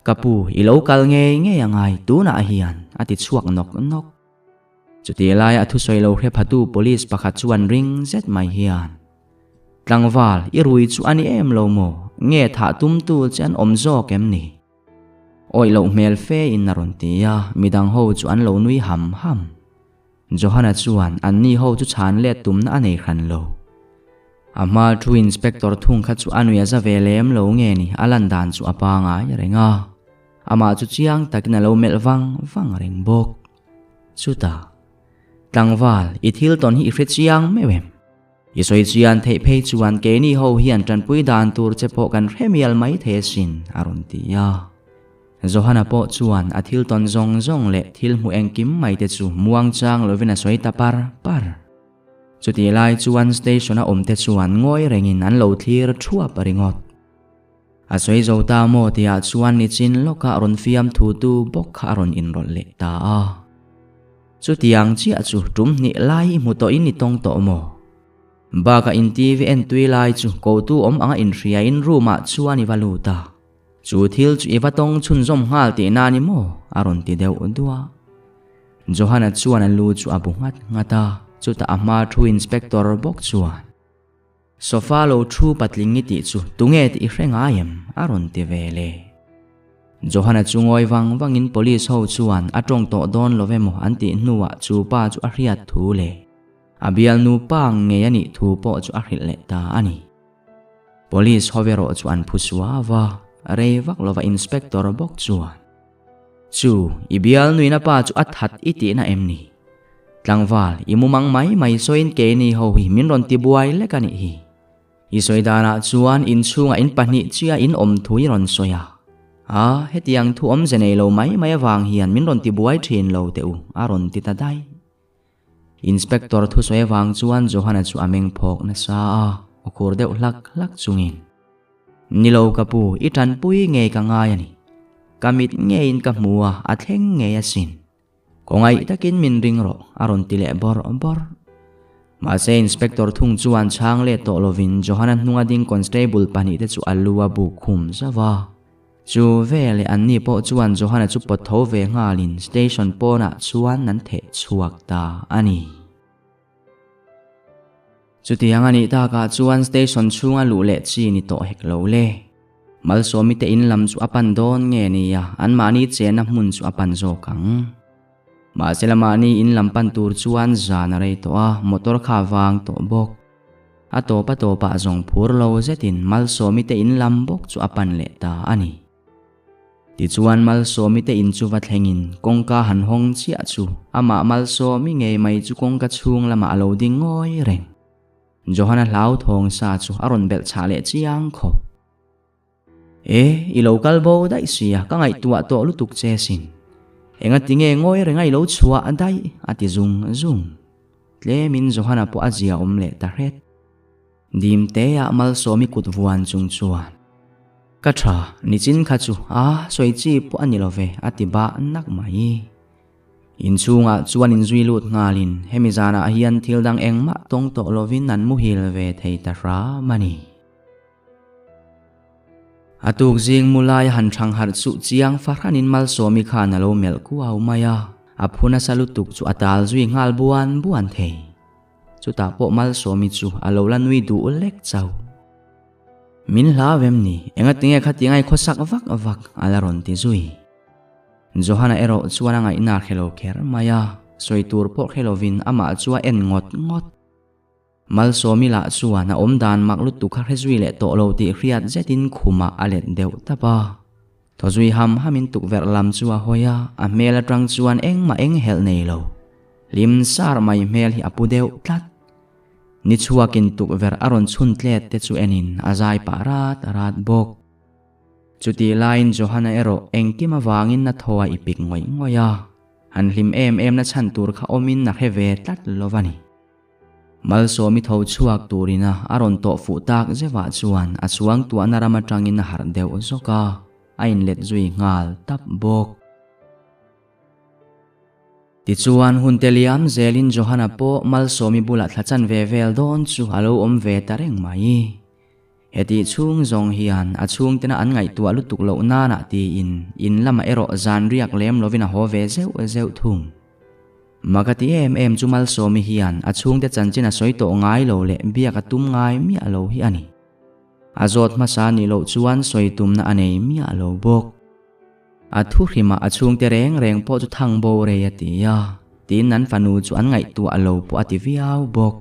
Ka pu, i lo kal ngei ngei a ngai tunah hian, a ti chhuak nawk nawk. Chutih laia a thusawi lo hre phatu police pakhat chuan ring zet mai hian, Tlangval, i rui chu a ni em lo maw? Nge thah tumtu che an awm zawk em ni? Awih loh hmel fe in a rawn ti a, midang ho chu an lo nui ham ham. Johana chuan anni ho chu chhan let tumna a nei hran lo. A hma thu inspector thung kha chu a nui a za ve lem lo nge ni a lan dan chu a pangai reng a. Amah chu chiang takin a lo melh vang vang reng bawk. Chutah, Tlangval, i thil tawn hi i hre chiang meuh em? I sawi chian theih phei chuan keini ho hian tanpui dan tur che pawh kan hre mial mai thei asin, a rawn ti a. Johana pawh chuan a thil tawn zawng zawng leh thil hmuh engkim mai te chu muangchang lovin a sawi ta par par. Chutih lai chuan station a awmte chuan ngawi rengin an lo thlir thuap ringawt. A sawi zo ta maw tihah chuan nichin lawkah rawn fiam thutu bawk kha a rawn inrawlh leh ta a. Chutiang chiah chu tum hnih lai i hmu tawhin i tawng tawh maw? Bakah in TV en tui lai chu kotu awm anga inhriain room ah chuan i va lut a. Chu thil chu i va tawng chhunzawm nghal tihna a ni maw? a rawn ti deuh duah. Johana chuan a lu chu a bu nghat nghat a, chutah a hma thu inspector bawk chuan. Sofa lo thu patling i tih chu tunge tih i hre ngai em? a rawn ti ve le. Johana chu ngawi vang vangin police ho chuan a tawng tawh dawn lo emaw an tih hnuah chu pa chu a hriat thu leh a bialnu pa ngei a nih thu pawh chu a hrilh leh ta a ni. Police ho erawh chu an phu suau a, rei vak lova inspector bawk chuan, Chu, i bialnuin a pa chu a that i tihna em ni? Tlangval, i mumang mai mai sawiin keini ho hi min rawn tibuai lek a nih hi. I sawi danah chuan inchhungah in pahnih chiah in awm thu i rawn sawi a. A, hetiang thu awmze nei lo mai mai avang hian min rawn tibuai thin lo teh u, a rawn ti ta daih. Inspector thusawi avang chuan Johana chu a meng phawk nasa a, aw khur deuh hlak hlak chungin, Ni lo ka pu, i tanpui ngei ka ngai a ni. Ka mit ngeiin ka hmu a, a thleng ngei asin. Kawngaih takin min ring rawh, a rawn ti leh bawrh bawrh. Mahse Inspector thung chuan chhang let tawh lovin Johana hnunga ding Constable pahnihte chu a lu a buk khum zauh a. Chu veleh anni pawh chuan Johana chu pawt tho ve nghalin station pawnah chuan an theh chhuak ta a ni. Chutiang a nih takah chuan station chhunga luh leh chi ni tawh hek lo le. Malsawmi te in lam chu a pan dawn nge nia, anmahni chenna hmun chu a pan zawk ang. Mahse la mahni in lam pan tur chuan zan a rei tawh a, motor kha a vang tawh bawk. A tawp a tawpah zawng phur lo zetin Malsawmi te in lam bawk chu a pan leh ta a ni. Tichuan Malsawmi te in chu va thlengin kawngka han hawng chiah chu amah Malsawmi ngei mai chu kawngka chhung lamah a lo ding ngawi reng. Johana hlauthawng sa chu a rawn belh chhah leh chiang khawp. E, i lo kal bo daih sia, ka ngaihtuah tawh lutuk che sin. Engati nge ngawi renga i lo chhuah daih? a ti zung zung. Tlemin Johana pawh a zia awm leh ta hret. Dimtea Malsawmi kut vuan chung chuan, Ka tha, nichin kha chu a sawi chi pawh a ni lo ve, a ti bah nak mai. Inchhungah chuan inzui lut nghalin hemi zanah hian thil dang engmah tawng tawh lovin an muhil ve thei ta hram a ni. A tuk zing mu laia han thang harh chuh chiang fahranin Malsawmi khan a lo melh kuau mai a, a phu nasa lutuk chu a tal zui nghal buan buan thei. Chutah pawh Malsawmi chu a lo la nui duh lek chauh. Min hlau em ni? Engatinge khatiang ai khawsak vak vak a la rawn ti zui. Johana erawh chuan a ngaihna hre lo kher mai a, sawi tur pawh hre lovin amah chu a en ngawt ngawt. Malsawmi lah chuan a awmdan mak lutuk kha hre zui leh tawh lo tih hriat zetin khumah a let deuh tap a. Thaw zui ham hamin tukverh lam chu a hawi a, a hmel atang chuan engmah eng helh nei lo. Hlim sar mai hmel hi a pu deuh tlat. Ni chhuakin tukverh a rawn chhun tlet te chu enin a zai pah rat rat bawk. Chutih laiin Johana erawh engkim avangin a thaw a ipik ngawih ngawih a, han hlim em em na chhan tur kha awmin a hre ve tlat lo a ni. Malsawmi tho chhuak turina a rawn tawh fuh tak zeuhah chuan a chuangtuahna ram atangin a harh deuh zawk a, a inlet zui nghal tap bawk. Tichuan, hun te liam zelin Johana pawh Malsawmi bulah thla chan ve vel dawn chu a lo awm ve ta reng mai. Hetih chhung zawng hian a chhungtena an ngaihtuah lutuk loh nanah tiin in lamah erawh zan riak lem lovin a haw ve zeuh zeuh thung. Mak a ti em em chu Malsawmi hian a chhungte chanchin a sawi tawh ngai lo leh biak a tum ngai miah lo hi a ni. A zawt hmasa nih loh chuan sawi tumna a nei miah lo bawk. A thu hrimah a chhungte reng reng pawh chu thang bo rei a ti a, tiin an fanu chu an ngaihtuah lo pawh a ti viau bawk.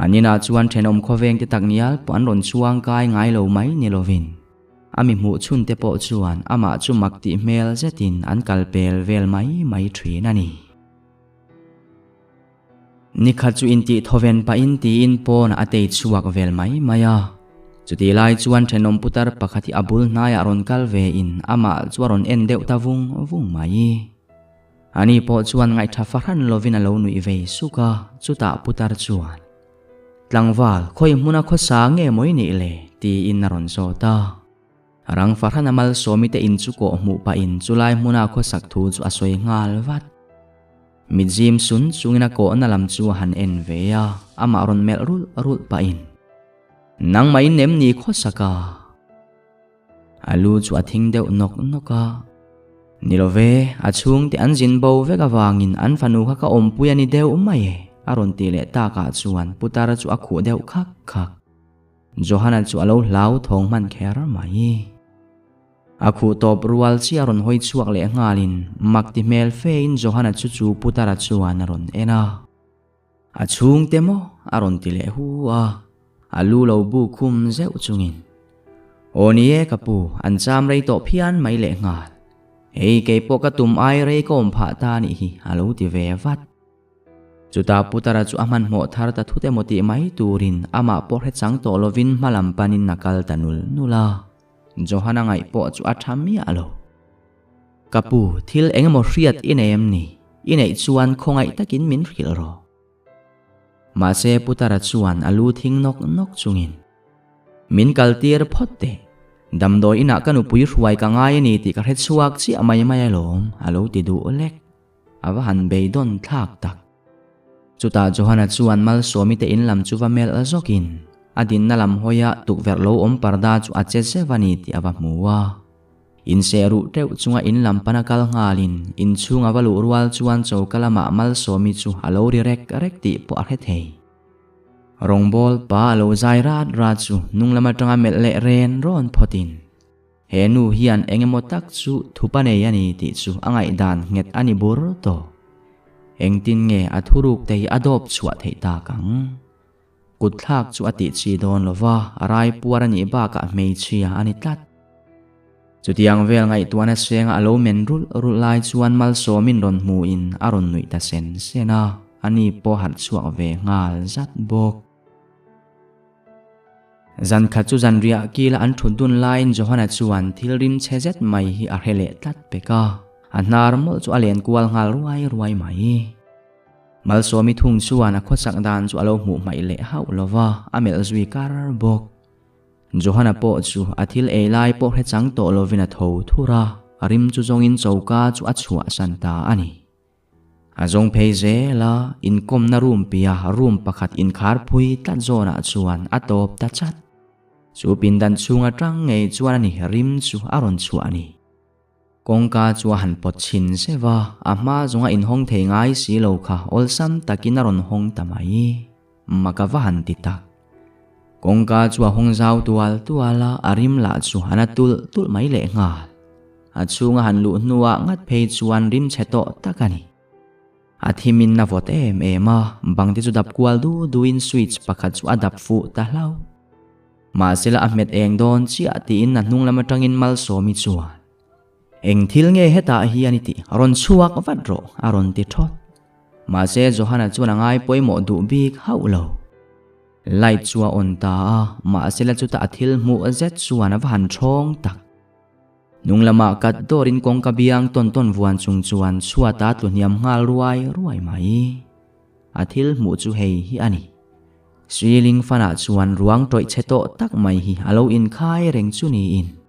An inah chuan thenawm khawvengte takngial pawh an rawn chuang kai ngai lo mai ni lovin. A mi hmuh chhun te pawh chuan amah chu mak tih hmel zetin an kal pel vel mai mai thin a ni. Nikhat chu intih thawven pahin tiin pawnah a tei chhuak vel mai mai a. Chutih lai chuan thenawm putar pakhat hi a bul hnaiah rawn kal vein amah chu a rawn en deuh ta vung vung mai. Ani pawh chuan ngaihtha fahran lovin a lo nuih vei suk a, chutah putar chuan, Tlangval, khawi hmuna khawsa nge maw i nih le? tiin a rawn zawt a. Rang fahran a Malsawmi te in chu kawh hmuh pahin chulai hmuna khawsak thu chu a sawi nghal vat. Mit zim sun chungin a kawhna lam chu a han en ve a, amah rawn melh rulh rulh pahin, Nangmah in em ni khawsak a? A lu chu a thing deuh nawk nawk a. Ni lo ve, a chhungte an zin bo vek avangin an fanu kha ka awmpui a ni deuh mai e, a rawn tih leh takah chuan Putara chu a khuh deuh khak khak. Johana chu a lo hlau thawng hman kher mai. A khuh tawp rual chiah rawn hawi chhuak leh nghalin mak ti hmel fein Johana chu chu Putara chuan a rawn en a. A chhungte maw? a rawn ti leh hu a, a lu lo bu khum zeuh chungin, Aw ni e ka pu, an cham rei tawh phian mai leh nghal. Hei kei pawh ka tum ai rei ka awm phah ta anih hi a lo ti ve vat. Chutah Putara chu a hmanhmawh thar ta thut emaw tih mai turin amah pawh hre chang tawh lovin hma lam panin a kal ta nul nul a. Johana ngaih pawh chu a tha miah lo. Ka pu, thil eng emaw hriat i nei em ni? I neih chuan khawngaih takin min hrilh rawh. Mahse Putara chuan a lu thing nawk nawk chungin, Min kaltir phawt teh. Damdawi inah ka nupui hruai ka ngai a ni tih ka hre chhuak chiah mai mai alawm, a lo ti duh lek. A va han beidawn thlak tak. Chutah Johana chuan Malsawmi te in lam chu va melh zawkin a dinna lam hawia tukverh lo awm parda chu a che zeuh a ni tih a va hmu a. Inseh ruh teuh chunga in lam pana kal nghalin inchhung a va luh rual chuan choka lamah Malsawmi chu a lo ri rek rek tih pawh a hre thei. Rawngbâwl pa a lo zai rat rat chu hnung lam atanga melh leh ren rawn phawtin He nu hian eng emaw tak chu thupa nei a ni tih chu a ngaihdan nghet a ni bur tawh. Engtin nge a thuruk te hi a dawp chhuah theih tak ang? Kut thlak chu a tih chi dawn lo va, a rai puar a nih bakah hmeichhia a ni tlat. Chutiang vel ngaihtuahna senga a lo men rulh rulh lai chuan Malsawmin rawn hmuhin a rawn nuih ta sen sen a, ani pawh harh chhuak ve nghal zat bawk. Zan khat chu zanriah kila an thut dun laiin Johana chuan thil rim chhe zet mai hi a hre leh tlat pek a, a hnar mawlh chu a len kual nghal ruai ruai mai. Malsawmi thung chuan a khawsak dan chu a lo hmuh hmaih leh hauh lo va, a melh zui kar bawk. Johana pawh chu a thil ei lai pawh hre chang tawh lovin a tho thur a, a rim chu zawngin choka chu a chhuahsan ta a ni. A zawng phei zel a, inkawmna room piah room pakhat inkhar phui tlat zawnah chuan a tawp ta chat. Chu pindan chhung atang ngei chuan a ni rim chu a rawn chhuah a ni. Kawngka chu a han pawt chhin zeuh a, a hma zawnga inhawng thei ngai si lo kha awlsam takin a rawn hawng ta mai. Mak a va han ti tak. Kawngka chu a hawng zau tual tual a, a rim lah chu a na tulh tulh mai lehnghal. A chhunga han luh hnuah ngat phei chuan rim chhe tawh tak a ni. A thimin a vawt em em a, bang te chu dap kual du duin switch pakhat chu a dap fuh ta hlauh. Mahsela a hmet eng dawn chiah tiin a hnung lam atangin Malsawmi chuan, Eng thil nge hetah hian i tih? Rawn chhuak vat rawh, a rawn ti thawt. Mahse Johana chuan a ngai pawimawh duh bik hauh lo. Light chu a on ta a, mahsela chutah a thil hmuh zet chuan a va han thawng tak. Hnung lamah kat dawrin kawngka biang tawn tawn vuan chung chuan chhuata tlu hniam nghal ruai ruai mai. A thil hmuh chu hei hi a ni. Ceiling fan-ah chuan ruang tawih chhe tawh tak mai hi a lo inkhai reng chu niin.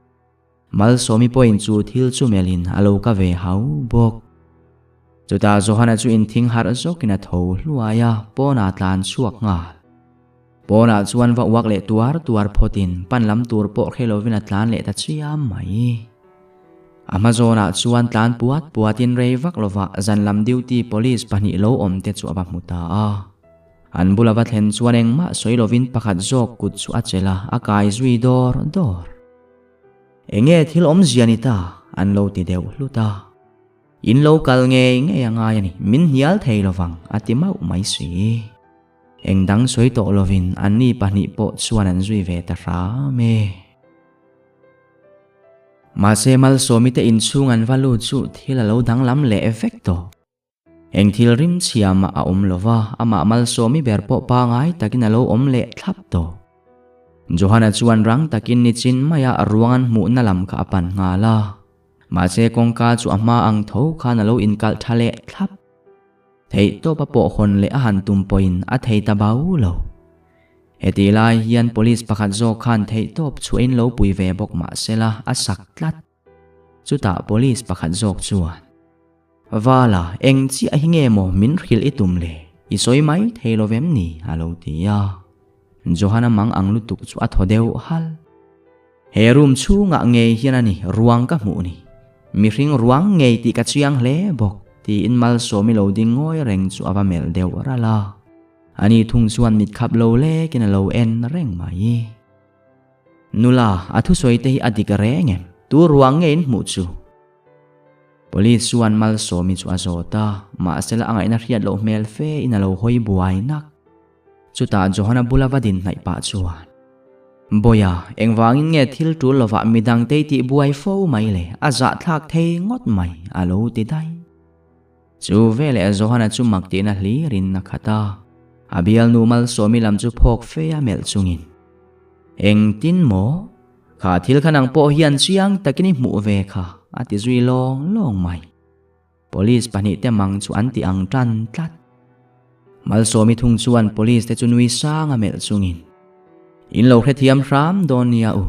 Malsawmi pawhin chu thil chu melhin a lo ka ve hau bawk. Chutah Johana chu inthing harh zawkin a tho hluai a, pawnah a tlan chhuak nghal. Pawnah chuan va uak leh tuar tuar phawtin pan lam tur pawh hre lovin a tlan leh ta chiam mai. A hma zawnah chuan tlan puat puatin rei vak lovah zan lam duty police pahnih lo awm te chu a va hmu ta a. An bula va thlen chuan engmah sawi lovin pakhat zawk kut chu a chelh a, a kai zui dawr dawr. Enge thil awmzia ni ta? an lo ti deuh hlut a. In lo kal ngei ngei a ngai a ni, min hnial thei lovang, a ti mauh mai si. Eng dang sawi tawh lovin anni pahnih pawh chuan an zui ve ta hram e. Mahse Malsawmi te inchhung an va lut chu thil a lo danglam leh vek tawh. Eng thil rim chhia mah a awm lo va, amah Malsawmi ber pawh pangai takin a lo awm leh thlap tawh. Johana chuan rang takin nichin maia ruang an hmuhna lam kha a pan nghal a. Mahse kawngka chu a hma ang tho khan a lo inkalh tha leh thlap. Theih tawp a pawh hawn leh a han tum pawhin a thei ta bau lo. Hetih lai hian police pakhat zawk khan theih tawp chhuahin lo pui ve bawk mah sela a sak tlat. Chutah police pakhat zawk chuan, Vala, eng chiah hi nge maw min hrilh i tum le? I sawi mai thei lo vem ni? a lo ti a. Johana mang ang lutuk chu a thaw deuh hal. He room chhungah ngei hian a ni ruang ka hmuh ni. Mihring ruang ngei tih ka chiang hle bawk, tiin Malsawmi lo ding ngawi reng chu a va melh deuh ral a. Ani thung chuan mit khap lo lekin a lo en reng mai. Nula, a thusawi te hi a dik reng em? Tu ruang nge in hmuh chu? Police chuan Malsawmi chu a zawt a, mahsela a ngaihna hriat loh hmel fe in a lo hawi buai nak. Chutah Johana bula va din hnaih pah chuan, Bawiha, engvangin nge thil tul lovah midang te i tih buai fo mai le, a zahthlak thei ngawt mai, a lo ti daih. Chu veleh Johana chu mak tihna hlirin a khat a, a bialnu Malsawmi lam chu phawk fe a melh chungin, Engtin maw? Kha thil kha nang pawh hian chiang takin i hmuh ve kha, a ti zui lawng lawng mai. Police pahnihte mang chu an ti ang tan tlat. Malsawmi thung chuan police te chu nui sang a melh chungin, In lo hrethiam hram dawn nia u.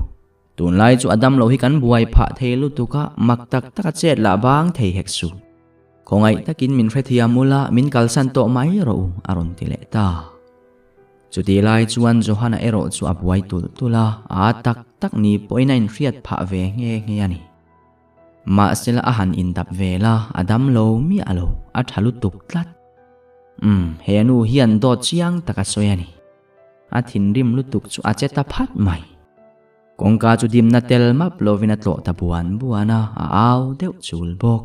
Tunlai chu a damlo hi kan buai phah thei lutuk a, mak tak tak a chet lah bang thei hek suh. Khawngaih takin min hrethiam ula, min kalsan tawh mai rawh u, a rawn ti leh ta. Chutih lai chuan Johana erawh chu a buai tulh tulh a, a tak tak ni pawhin a inhriat phah ve nghe nghe a ni. Mahsela a han indap vel a, a dam lo miah lo, a tha lutuk tlat. Umm, he nu hian dawt chiang tak a sawi a ni. A thinrim lutuk chu a che ta phat mai. Kawngka chu dimna tel map lovin a tlawh ta buan buan a, a au deuh chul bawk.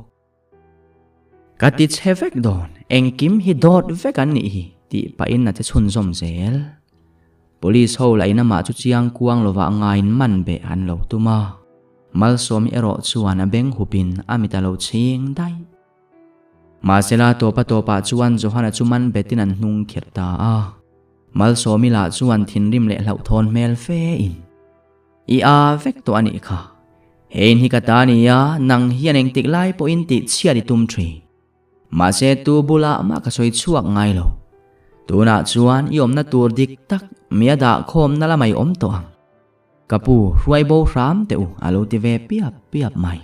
Ka ti chhe vek dawn, engkim hi dawt vek an nih hi, tih pahin a che chhunzawm zel. Police ho lah in amah chu chiang kuang lovah ngaiin man beh an lo tum a. Malsawmi erawh chuan a beng hupin a mit a lo chhing daih. Mahsela tawpa tawpah chuan Johana chu man betin an hnung khirh ta a. Malsawmi lah chuan thinrim leh hlauhthawn hmel fe in. I a vek tawh a nih kha. Hein hi ka ta nia, nang hian engtik lai pawhin tih chhiat i tum thin. Mahse tu bulah mah ka sawi chhuak ngai lo. Tunah chuan i awmna tur dik tak mi a dah khawmna lamah i awm tawh ang. Ka pu, hruai bo hram teh u, a lo ti ve piap piap mai.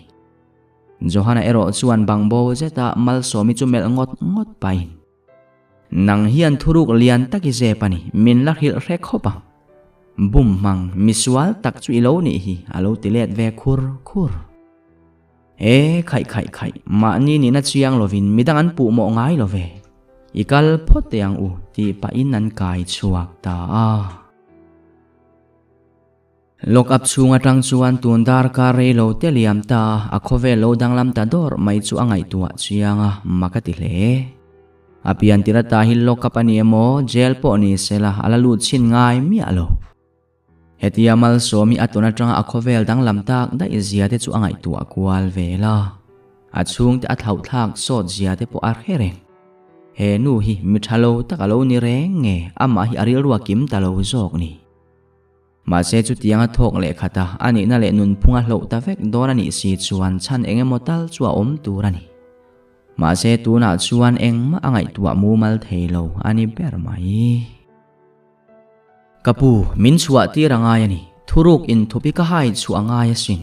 Johana erawh chuan bangbo zeta Malsawmi chu melh ngawt ngawt pahin. Nang hian thuruk lian tak i zep a ni, min la hrilh hre khawp ang. Bum hmang, misual tak chu i lo nih hi, a lo ti let ve khur khur. E, khaih khaih khaih, mahni nihna chiang lovin midang an puh mawh ngai lo ve. I kal phawt teh ang u, tih pahin an kai chhuak ta a. Lock up chhung atang chuan tun darkar rei lo te liam ta a khawvel lo danglam ta dawr mai chu a ngaihtuah chiang a, mak a ti hle. A pian tir ata hi lock up a ni emaw jail pawh ni sela a la lut chhin ngai miah lo. Hetia Malsawmi a tawn atanga a khawvel danglam tak daih zia te chu a ngaihtuah kual vel a. A chhungte a thlauhthlak sawt zia te pawh a hre reng. He nu hi mi tha lo tak a lo ni reng nge amah hi a rilru a kim ta lo zawk ni. Mahse chutianga thawk leh khata a nihna leh nunphunga hloh ta vek dawn a nih si chuan chhan eng emaw tal chu a awm tur a ni. Mahse tunah chuan engmah a ngaihtuah mumal thei lo a ni ber mai. Ka pu, min chhuah tir a ngai a ni. Thuruk inthup hi ka hai chhuah a ngai asin.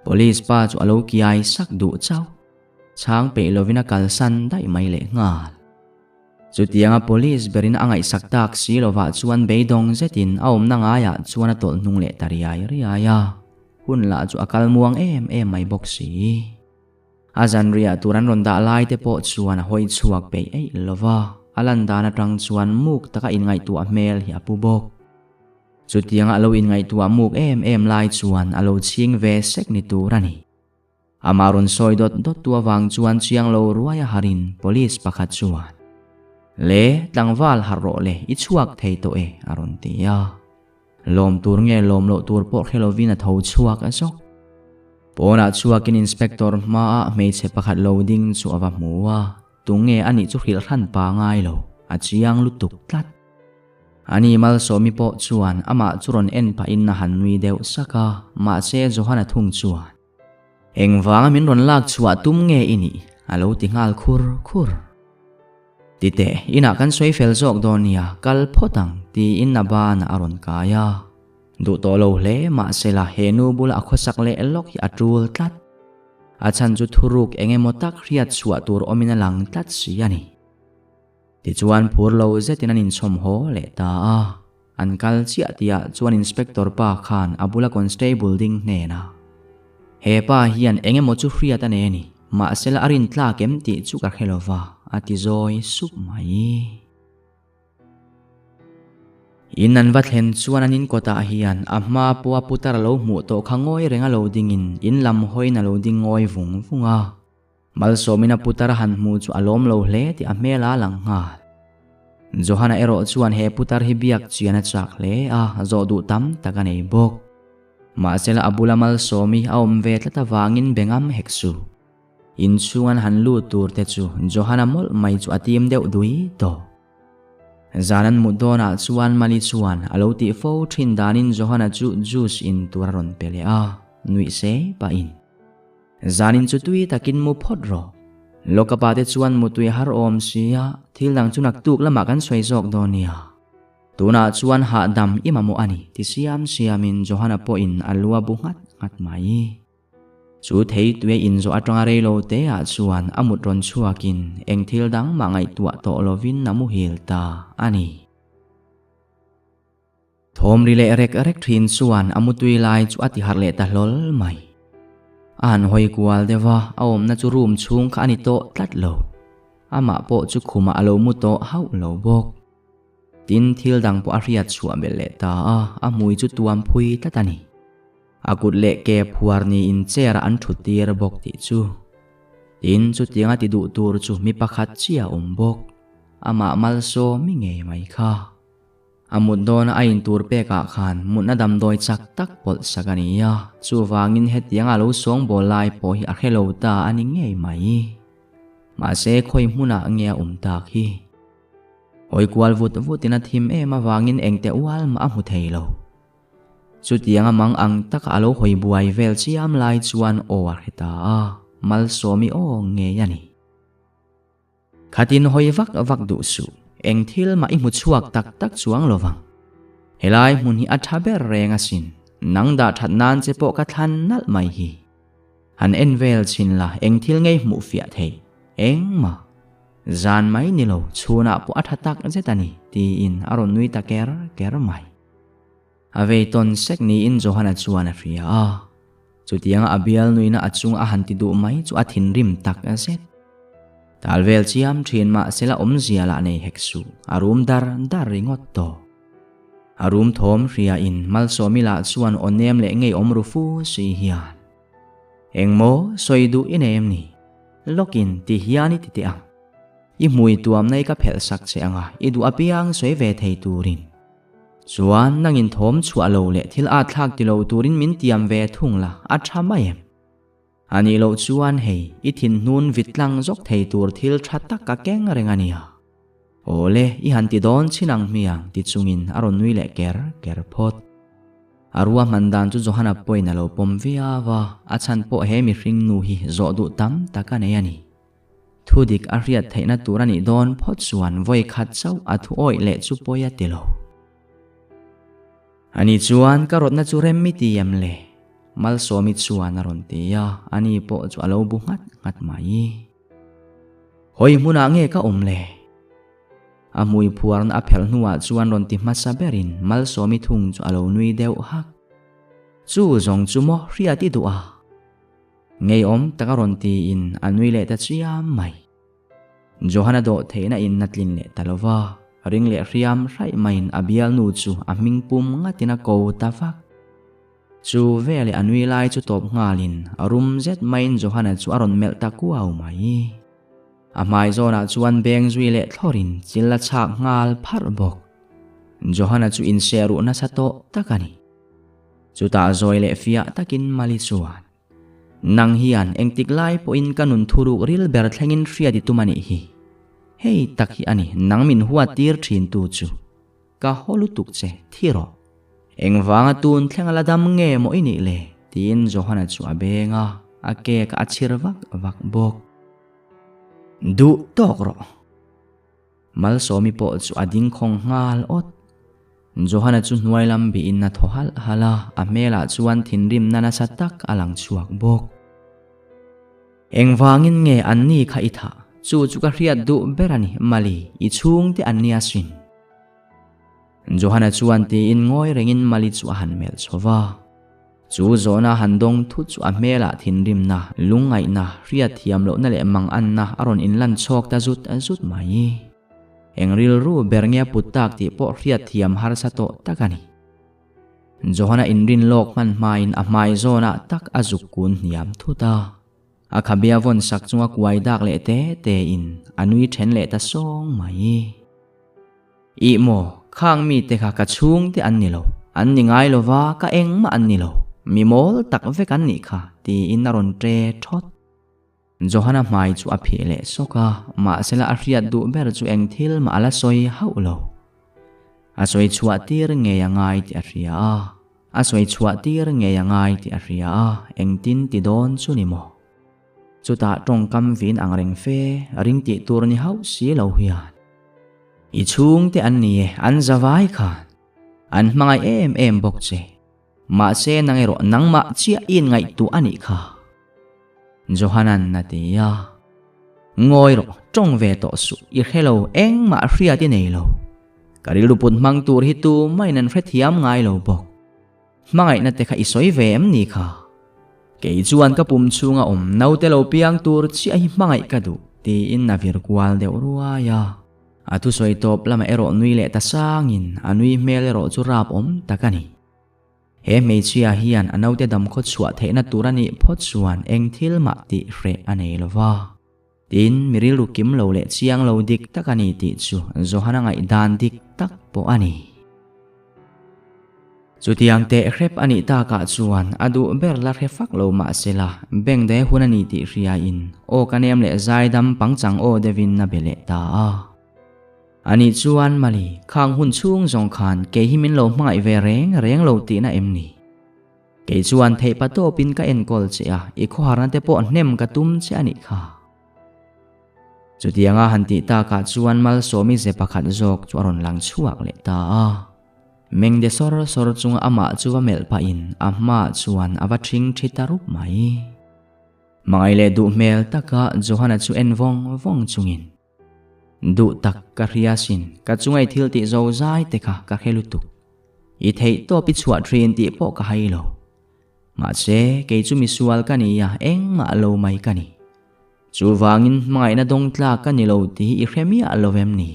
Police pa chu a lo kiai sak duh chauh. Chhang peih lovin a kalsan daih mai leh nghal. Chutianga police berin a ngaihsak tak si lovah chuan beidawng zetin a awmna ngaiah chuan a tawlh hnung leh ta riai riai a, hun lah chu a kal muang em em mai bawk si. A zanriah tur an rawn dah lai te pawh chuan a hawi chhuak peih eih lova, a lan dan atang chuan muk taka inngaihtuah hmel hi a pu bawk. Chutianga a lo inngaihtuah muk em em lai chuan a lo chhing ve sek ni tur a ni. Amah rawn sawi dawt dawt tu avang chuan chiang lo ruai a harin police pakhat chuan, Le, tlangval harh rawh le, i chhuak thei tawh e, a rawn ti a. Lawm tur nge lawm loh tur pawh hre lovin a tho chhuak a zawk. Pawnah chhuakin inspector hmaah hmeichhe pakhat lo ding chu a va hmu a, tunge a nih chu hrilh hran pa ngai lo, a chiang lutuk tlat. Ani Malsawmi pawh chuan amah chu rawn en pahin a han nui deuh sak a, mahse Johana thung chuan, Engvanga min rawn lak chhuah tum nge i nih? a lo ti nghal khur khur. Titeh, inah kan sawi fel zawk dawn nia, kal phawt ang, tiin a banah a rawn kai a. Duh tawh lo hle mahsela he nu bula a khawsak leh lawk hi a tul tlat. A chhan chu thuruk eng emaw tak hriat chhuah tur awmin a lang tlat si a ni. Tichuan phur lo zetin an inchhawm haw leh ta a, an kal chiah tihah chuan inspector pa khan a bula constable ding hnenah, He pa hian eng emaw chu hriat a nei a ni, mahsela a rin tlak em tih chu ka hre lo va, a ti zawi sup mai. In an va thlen chuan an in kawtah hian a hma pawha putar a lo hmuh tawh kha ngawi reng a lo dingin in lam hawiin a lo ding ngawi vung vung a. Malsawmin a putar a han hmu chu a lawm lo hle tih a hmel a lang nghal. Johana erawh chuan he putar hi biak chian a chak hle a, zawh duh tam tak a nei bawk. Mahsela a bula Malsawmi a awm ve tlat avangin be ngam hek suh. Inchhung an han lut tur te chu Johana mawlh mai chu a tim deuh dui tawh. Zan an mut dawnah chuan Mali chuan a lo tih fo thin danin Johana chu juice in tur a rawn pe leh a, nuih se pahin. Zanin chu tui takin mu phawt rawh. Lawka pa te chuan mutui har awm sia, thil dang chu naktuk lamah kan sawi zawk dawn nia. Tunah chuan hahdam i mamawh a ni, ti siam siamin Johana pawhin a lu a bu nghat nghat mai. Chu theitui inzawh atanga reilo te ah chuan a mut rawn chhuakin eng thil dang mah ngaihtuah tawh lovin a muhil ta a ni. Thawm ri leh rek rek thin chuan a mutui lai chu a ti harh leh ta hlawl mai. A han hawi kual deuh a, a awmna chu room chhung kha a ni tawh tlat lo. Amah pawh chu khumah a lo mu tawh hauh lo bawk. Tin, thil dang pawh a hriat chhuah belh leh ta a, a hmui chu tuam phui tlat a ni. A kut leh ke phuar niin chair ah an thut tir bawk tih chu. Tin, chutianga ti duh tur chu mi pakhat chiah a awm bawk. Amah malsawmi ngei mai kha. A mut dawna a intur pekah khan mutna damdawi chak tak pawlh sak a ni a, chuvangin hetianga a lo sawngbawl lai pawh hi a hre lo ta a ni ngei mai. Mahse, khawi hmunah nge a awm tak hi? Hawi kual vut vutin a thim em avangin engte ual mah a hmu thei lo. Chutianga mang ang taka a lo hawi buai vel chiam lai chuan aw a hre ta a, Malsawmi aw ngei a ni. Khatin hawi vak vak duh suh, eng thil mah i hmu chhuak tak tak chuang lo vang. Helai hmun hi a tha ber reng asin, nang dah that nan che pawh ka thlan nalh mai hi. Han en vel chhin la eng thil ngei hmuh fiah thei, engmah. Zan mai ni lo, chhunah pawh a tha tak zet a ni, tiin a rawn nui ta ker ker mai. A vei tawn sek niin Johana chuan a hria a. Chutianga a bial nuina a chung a han ti duh mai chu a thinrim tak zet. Tal vel chiam thin mah sela awmzia lah nei hek suh, a rum dar dar ringawt tawh. A rum thawm hriain Malsawmi lah chuan aw nem leh ngei awm ru fu si hian, Engmaw sawi duh i nei em ni? Lawkin ti hian i ti teh ang. I hmui tuamna i ka phelh sak che anga i duh apiang sawi ve thei turin. Chuan nangin thawm chhuah lo leh thil at thlak ti lo turin min tiam ve thung la, a tha mai em? A nih loh chuan hei, i thinhnun vit tlang zawk thei tur thil tha tak ka keng reng a nia. Awle, i han ti dawn chin ang hmiang ti chungin a rawn nui leh ker ker phawt. A ruahman dan chu Johana pawhin a lo pawm viau a, a chhan pawh he mihring nu hi zawh duh tam tak a nei a ni. Thu dik a hriat theihna tur a nih dawn phawt chuan vawi khat chauh a thu awih leh chu pawi a ti lo. Ani chuan ka rawtna chu rem i ti em le? Malsawmi chuan a rawn ti a, ani pawh chu a lo bu nghat nghat mai. Hawi hmunah nge ka awm le? A hmui phuarna a phelh hnuah chuan rawn ti hmasa berin Malsawmi thung chu a lo nui deuh hak. Chu zawng chu maw hriat i duh a? Ngeiawm tak a rawn tiin a nui leh ta chiam mai. Johana dawh theihna in a tlin leh ta lo va, ring leh hriam hraih maiin a bialnu chu a hming pum ngatin a ko ta vak. Chu veleh a nui lai chu tawp nghalin a rum zet maiin Johana chu a rawn melh ta kuau mai. A hmai zawnah chuan beng zui leh thlawrin chil a chhak nghal pharh bawk. Johana chu insehruh nasa tawh tak a ni. Chutah zawi leh fiah takin Mali chuan, Nang hian engtik lai pawhin ka nun thuruk ril ber thlengin hriat i tum a nih hi. Hei tak hi a ni nang min huat tir thin tu chu. Ka haw lutuk che, thi rawh. Engvanga tun thleng a la dam nge maw i nih le? tiin Johana chu a beng a, a kek a chhir vak vak bawk. Duh tawk rawh. Malsawmi pawh chu a ding khawng nghal awt. Johana chu hnuai lam bihin a thaw halh halh a, a hmelah chuan thinrimna nasa tak a lang chhuak bawk. Engvangin nge an ni kha i thah? Chu chu ka hriat duh ber a ni, Mali, i chhungte an nia sin. Johana chuan tiin ngawi rengin Mali chu a han melh chho va. Chu zawhna han dawng thut chu a hmelah thinrimna, lungngaihna, hriatthiam lohna leh manganna a rawn inlan chhawk ta zut zut mai. Eng rilru ber nge a put tak tih pawh hriat thiam harsa tawh tak a ni. Johana inrin lawk hman hmain a hmai zawnah tak a zuk kun hniam thut a. A khabia vawn sak chunga kuai dak leh te tein a nui then leh ta sawng mai. Ih maw, khang mite kha ka chhungte an ni lo, an ni ngai lo va, ka engmah an ni lo, mi mawl tak vek an nih kha, tiin a rawn ṭe ṭhawt. Johana hmai chu a phih leh sawk a, mahsela a hriat duh ber chu eng thil mah a la sawi hauh lo. A sawi chhuah tir ngei a ngai tih a hria a, a sawi chhuah tir ngei a ngai tih a hria a, engtin ti dawn chu ni maw? Chutah tawngkam vin ang reng fe, ring tih tur ni hauh si lo hian. I chhungte an ni e, an za vai khan. An hmangaih em em bawk che. Mahse nang erawh nangmah chiah i inngaihtuah a nih kha. Johanan a ti a. Ngawi rawh, tawng ve tawh suh, i hre lo, engmah hriat i nei lo. Ka rilru put hmang tur hi tumahin an hrethiam ngai lo bawk. Hmangaihna te kha i sawi ve em ni kha? Kei chuan ka pum chhunga awm naute lo piang tur chiah hi hmangaih ka duh, tiin a vir kual deuh ruai a. A thusawi tawp lamah erawh nui leh ta sangin a nui hmel erawh chu rap awm tak a ni. He hmeichhia hian a naute damkhaw chhuah theihna tur a nih phawt chuan eng thil mah tih hreh a nei lo va. Tin, mi rilru kim lo leh chiang lo dik tak a ni tih chu Johana ngaihdan dik tak pawh a ni. Chutiang teh hrep a nih takah chuan a duh ber la hre fak lo mah se la, bank de hun a ni tih hriain aw ka nem leh zaidam pangchang aw deuhin a be leh ta a. Anih chuan Mali, khang hun chhung zawng khan kei hi min lo hmangaih ve reng reng lo tihna em ni? Kei chuan theihpa tawpin ka enkawl che a, i khawharna te pawh hnem ka tum che a nih kha. Chutianga han tih takah chuan Malsawmi ze pakhat zawk chu a rawn lang chhuak leh ta a. Mengde sawr sawr chunga amah chu va melh pahin a hmaah chuan a va ṭhing ṭhi ta rup mai. Hmangaih leh duh hmel taka Johana chu en vawng vawng chungin, Duh tak ka hria sin, ka chunga i thil tih zo zai te kha ka hre lutuk. I theih tawp i chhuah ṭhin tih pawh ka hai lo. Mahse, kei chu misual ka ni a, engmah lo mai ka ni. Chuvangin hmangaihna dawng tlak ka ni lo tih hi i hre miah lo em ni?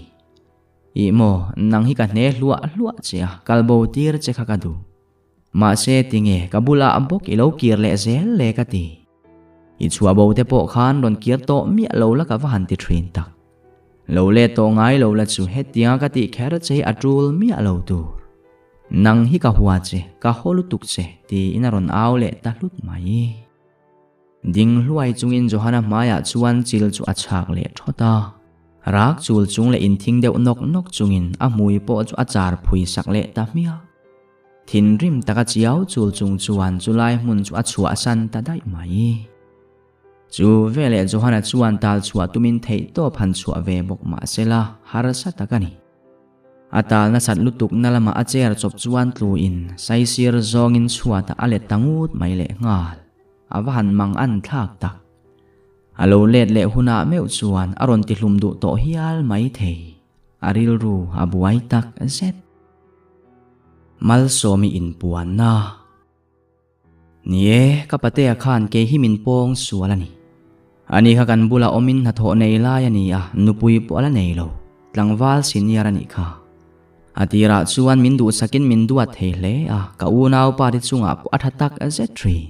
Ih maw, nang hi ka hne hluah hluah che a, kal bo tir che kha ka duh. Mahse, tinge ka bulah bawk i lo kir leh zel le ka ti. I chhuah bo te pawh khan rawn kir tawh miah lo la ka va han ti thin tak. Lo let tawh ngai lo la chu hetianga ka tih kher che hi a tul miah lo tur. Nang hi ka hua che, ka haw lutuk che, tiin a rawn au leh ta hlut mai. Ding hluai chungin Johana hmaiah chuan chil chu a chhak leh thawt a. Rak chul chung leh inthing deuh nawk nawk chungin a hmui pawh chu a char phui sak leh ta hmiah. Thinrim taka chiau chul chung chuan chulai hmun chu a chhuahsan ta daih mai. Chu veleh Johana chuan tal chhuah tumin theihtawp han chhuah ve bawk mah sela harsa tak a ni. A tal nasat lutuk na lamah a chair chawp chuan tlu in saisir zawngin chhuatah a let ta ngut mai leh nghal. A va han mang an thlak tak. A lo let leh hunah meuh chuan a rawn ti hlum duh tawh hial mai thei. A rilru a buai tak zet. Malsawmi inpuanna. Ni e, ka patea khan kei hi min pawng sual a ni. Ani kha kan bula awmin hnathawh nei lai a ni a, nupui pawh a la nei lo. Tlangval senior a nih kha. A tirah chuan min duhsakin min duat thei hle a, ka unaupa te chungah pawh a tha tak zet thin.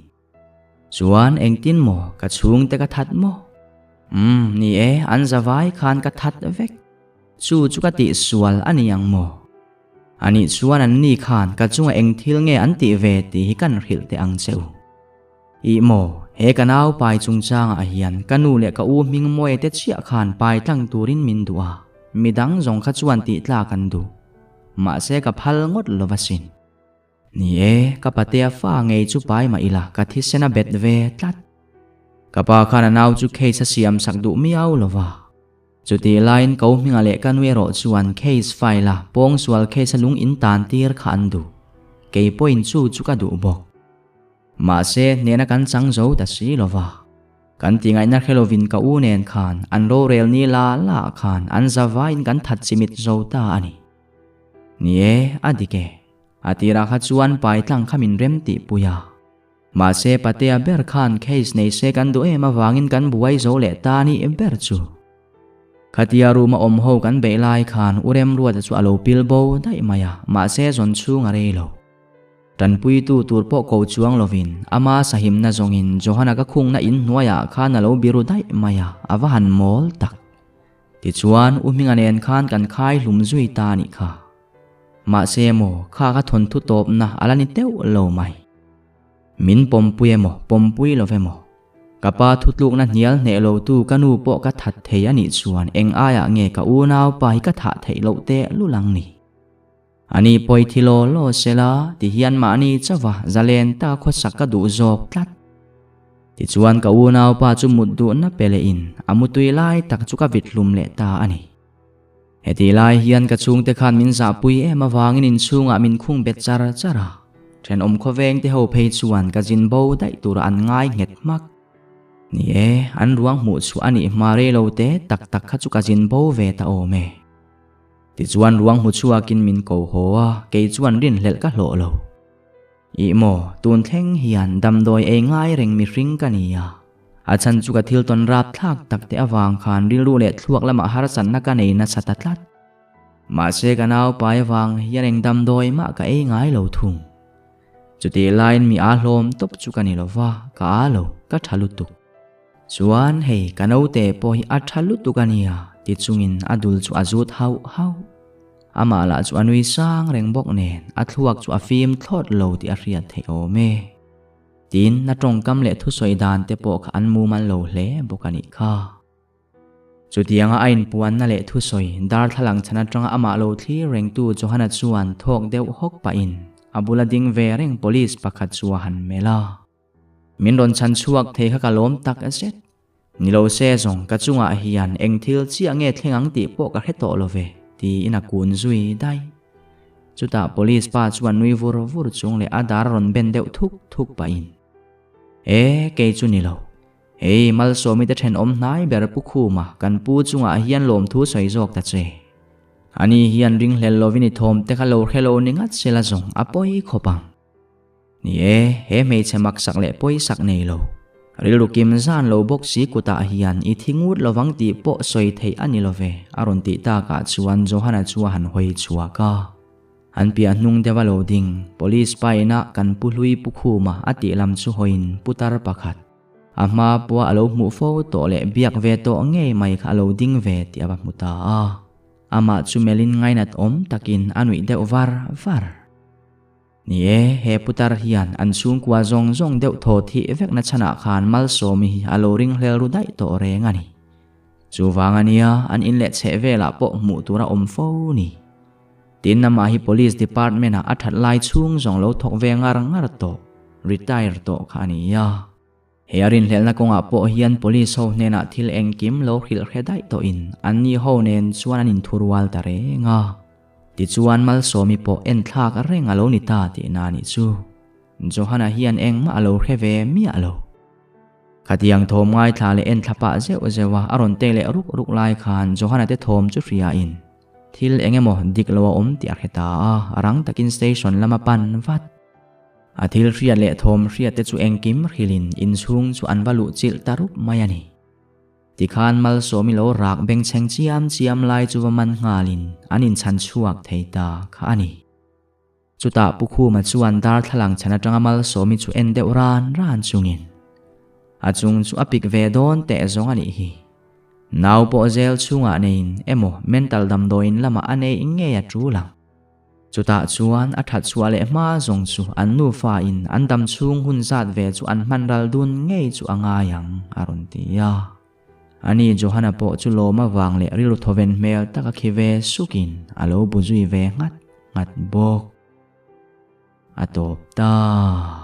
Chuan engtin maw, ka chhungte ka that maw? Umm, ni e, an zavai khan ka that vek. Chu chu ka tihsual a ni ang maw? Anih chuan anni khan ka chunga eng thil nge an tih ve tih hi kan hrilh teh ang che u. Ih maw, he ka nau pai chungchangah hian ka nu leh ka u hming mawi te chiah khan pai tlang turin min duh a, midang zawng kha chuan tih tlak an duh. Mahse ka phal ngawt lo asin. Ni e, ka patea fa ngei chu pai mah ila ka thisen a bet ve tlat. Ka pa khan a nau chu case a siam sak duh miau lo va. Chutih laiin ko hminga leh ka nu erawh chuan case file a pawngsual case a lung in tan tir kha an duh. Kei pawhin chu chu ka duh bawk. Mahse, hnehna kan chang zo ta si lo va. Kan tingaihna hre lovin ka u nen khan an rorel ni la la ah khan an zavaiin kan that chimit zo ta a ni. Ni e, a dik e. A tirah kha chuan paitlang kha min rem tihpui a. Mahse Patea ber khan case nei se kan duh em avangin kan buai zo leh ta ni ber chu. Khatia room a awm ho kan beih lai khan U Remruata chu a lo pil bo daih mai a, mahse zawn chhung a rei lo. Tanpuitu tur pawh ko chuang lovin ama sahimna zawngin Johana ka khungna in hnuaiah khan a lo biru daih mai a, a va han mawl tak. Tichuan U Hminga nen khan kan khai hlum zui ta a nih kha. Mahse maw kha ka thawnthu tawpna a la ni teuh lo mai. Min pawmpui emaw, pawmpui lo emaw? Ka pa thutlukna hnial hneh lotu ka nu pawh ka that thei a nih chuan eng aiah nge ka unaupa hi ka thah theih loh teh lul ang ni? Ani pawi thi law law sela ti hian mahni chauha zalen ta khawsak ka duh zawk tlat. Tichuan ka unaupa chu mut duhna pe lehin a mutui lai tak chu ka vit hlum leh ta a ni. Heti lai hian ka chhungte khan min zahpui em avangin inchhungah min khung bet char char a, thenawm khawveng te ho phei chuan ka zin bo daih tura an ngai nghet hmak. Ni e, an ruang hmuh chhuah a nih hma rei lo te tak tak kha chu ka zin bo ve ta awm e. Tichuan ruang hmu chhuakin min ko haw a, kei chuan rinhlelh ka hlawh lo. Ih maw, tun thleng hian damdawi ei ngai reng mihring ka ni a. A chhan chu ka thil tawn rap thlak tak te avang khan rilru leh thluak lamah harsatna ka nei nasa ta tlat. Mahse ka naupai avang hian eng damdawi mah ka ei ngai lo thung. Chutih laiin mi aa hlawm tawp chu ka ni lo va, ka aa lo, ka tha lutuk. Chuan hei ka naute pawh hi a tha lutuk a nia ti chungin a dul chu a zut hauh hauh. Amah lah chu a nui sang reng bawk nen a thluak chu a fim thlawt lo tih a hriat theih awm e. Tin, a tawngkam leh thusawi dan te pawh kha an mumal lo hle bawk a nih kha. Chutianga a inpuanna leh thusawi darthlalang chhan atanga amah lo thlir rengtu Johana chuan thawk deuh hawk pahin a bula ding ve reng police pakhat chu a han melh a. Min rawn chhan chhuak thei kha ka lawm tak zet. Ni lo se zawng ka chungah hian eng thil chiah nge thleng ang tih pawh ka hre tawh lo ve, tiin a kun zui daih. Chutah police pa chuan nui vur vur chung leh a dar a rawn ben deuh thuk thuk pahin, E, kei chu ni lo. Hei, Malsawmi te thenawm hnai ber Pu Khuma kan pu chungah hian lawmthu sawi zawk ta che. Ani hian ringhlel lovin i thawm te kha lo hre lo ni ngat sela zawng a pawi khawp ang. Ni e, he hmeichhe maksak leh pawisak nei lo. Rilru kim zan lo bawk si kutah hian i thi ngut lovang tih pawh sawi theih a ni lo ve, a rawn tih takah chuan Johana chu a han hawi chhuak a. An piah hnung deuh a lo ding, Police pa inah kan pu hlui Pu Khuma a tih lam chu hawiin putar pakhat, a hma pawha a lo hmuh fo tawh leh biak ve tawh ngei mai kha a lo ding ve tih a va hmu ta a. Amah chu melhin ngainat awm takin a nuih deuh var var. Ni e, he putar hian an chhungkua zawng zawng deuh thaw thih vekna chhanah khan Malsawmi hi a lo ring hlel ru daih tawh reng a ni. Chuvang a nia, an in leh chheh velah pawh hmuh tur a awm fo ni. Tin, amah hi Police Department ah a that lai chhung zawng lo thawk ve ngar ngar tawh, retire tawh kha a ni a. He a rinhlelhna kawngah pawh hian Police ho hnenah thil engkim lo hrilh hre daih tawhin anni ho nen chuan an inthurual ta reng a. Tichuan Malsawmi pawh enthlak reng a lo ni ta tihna a nih chu. Johana hian engmah a lo hre ve miah lo. Khatiang thawm ngaithla leh enthla pah zeuh zeuh a a rawn tek leh ruk ruk lai khan Johana te thawm chu hriain thil eng emaw dik lo a awm tih a hre ta a, rang takin station lama pan vat. A thil hriat leh thawm hriat te chu engkim hrilhin inchhung chu an va luh chilh ta rup mai a ni. Tikhan Malsawmi lo rak bengchheng chiam chiam lai chu va man nghalin an inchhan chhuak thei ta kha a ni. Chutah Pu Khuma chuan darthlalang chhan atanga Malsawmi chu en deuh ran ran chungin a chung chu a pik ve dawn teh zawng a nih hi. Nau pawh zel chhungah neiin emaw mental damdawiin lamah a nei ngei a tul ang. Chutah chuan a that chhuah leh hma zawng chu an nufa in an dam chhung hun zat ve chu an hman ral dun ngei chu a ngai ang, a rawn ti a. Ani Johana pawh chu lawm avang leh rilru thawven hmel tak a khi ve sukin a lo bu zui ve nghat nghat bawk. A tawp ta.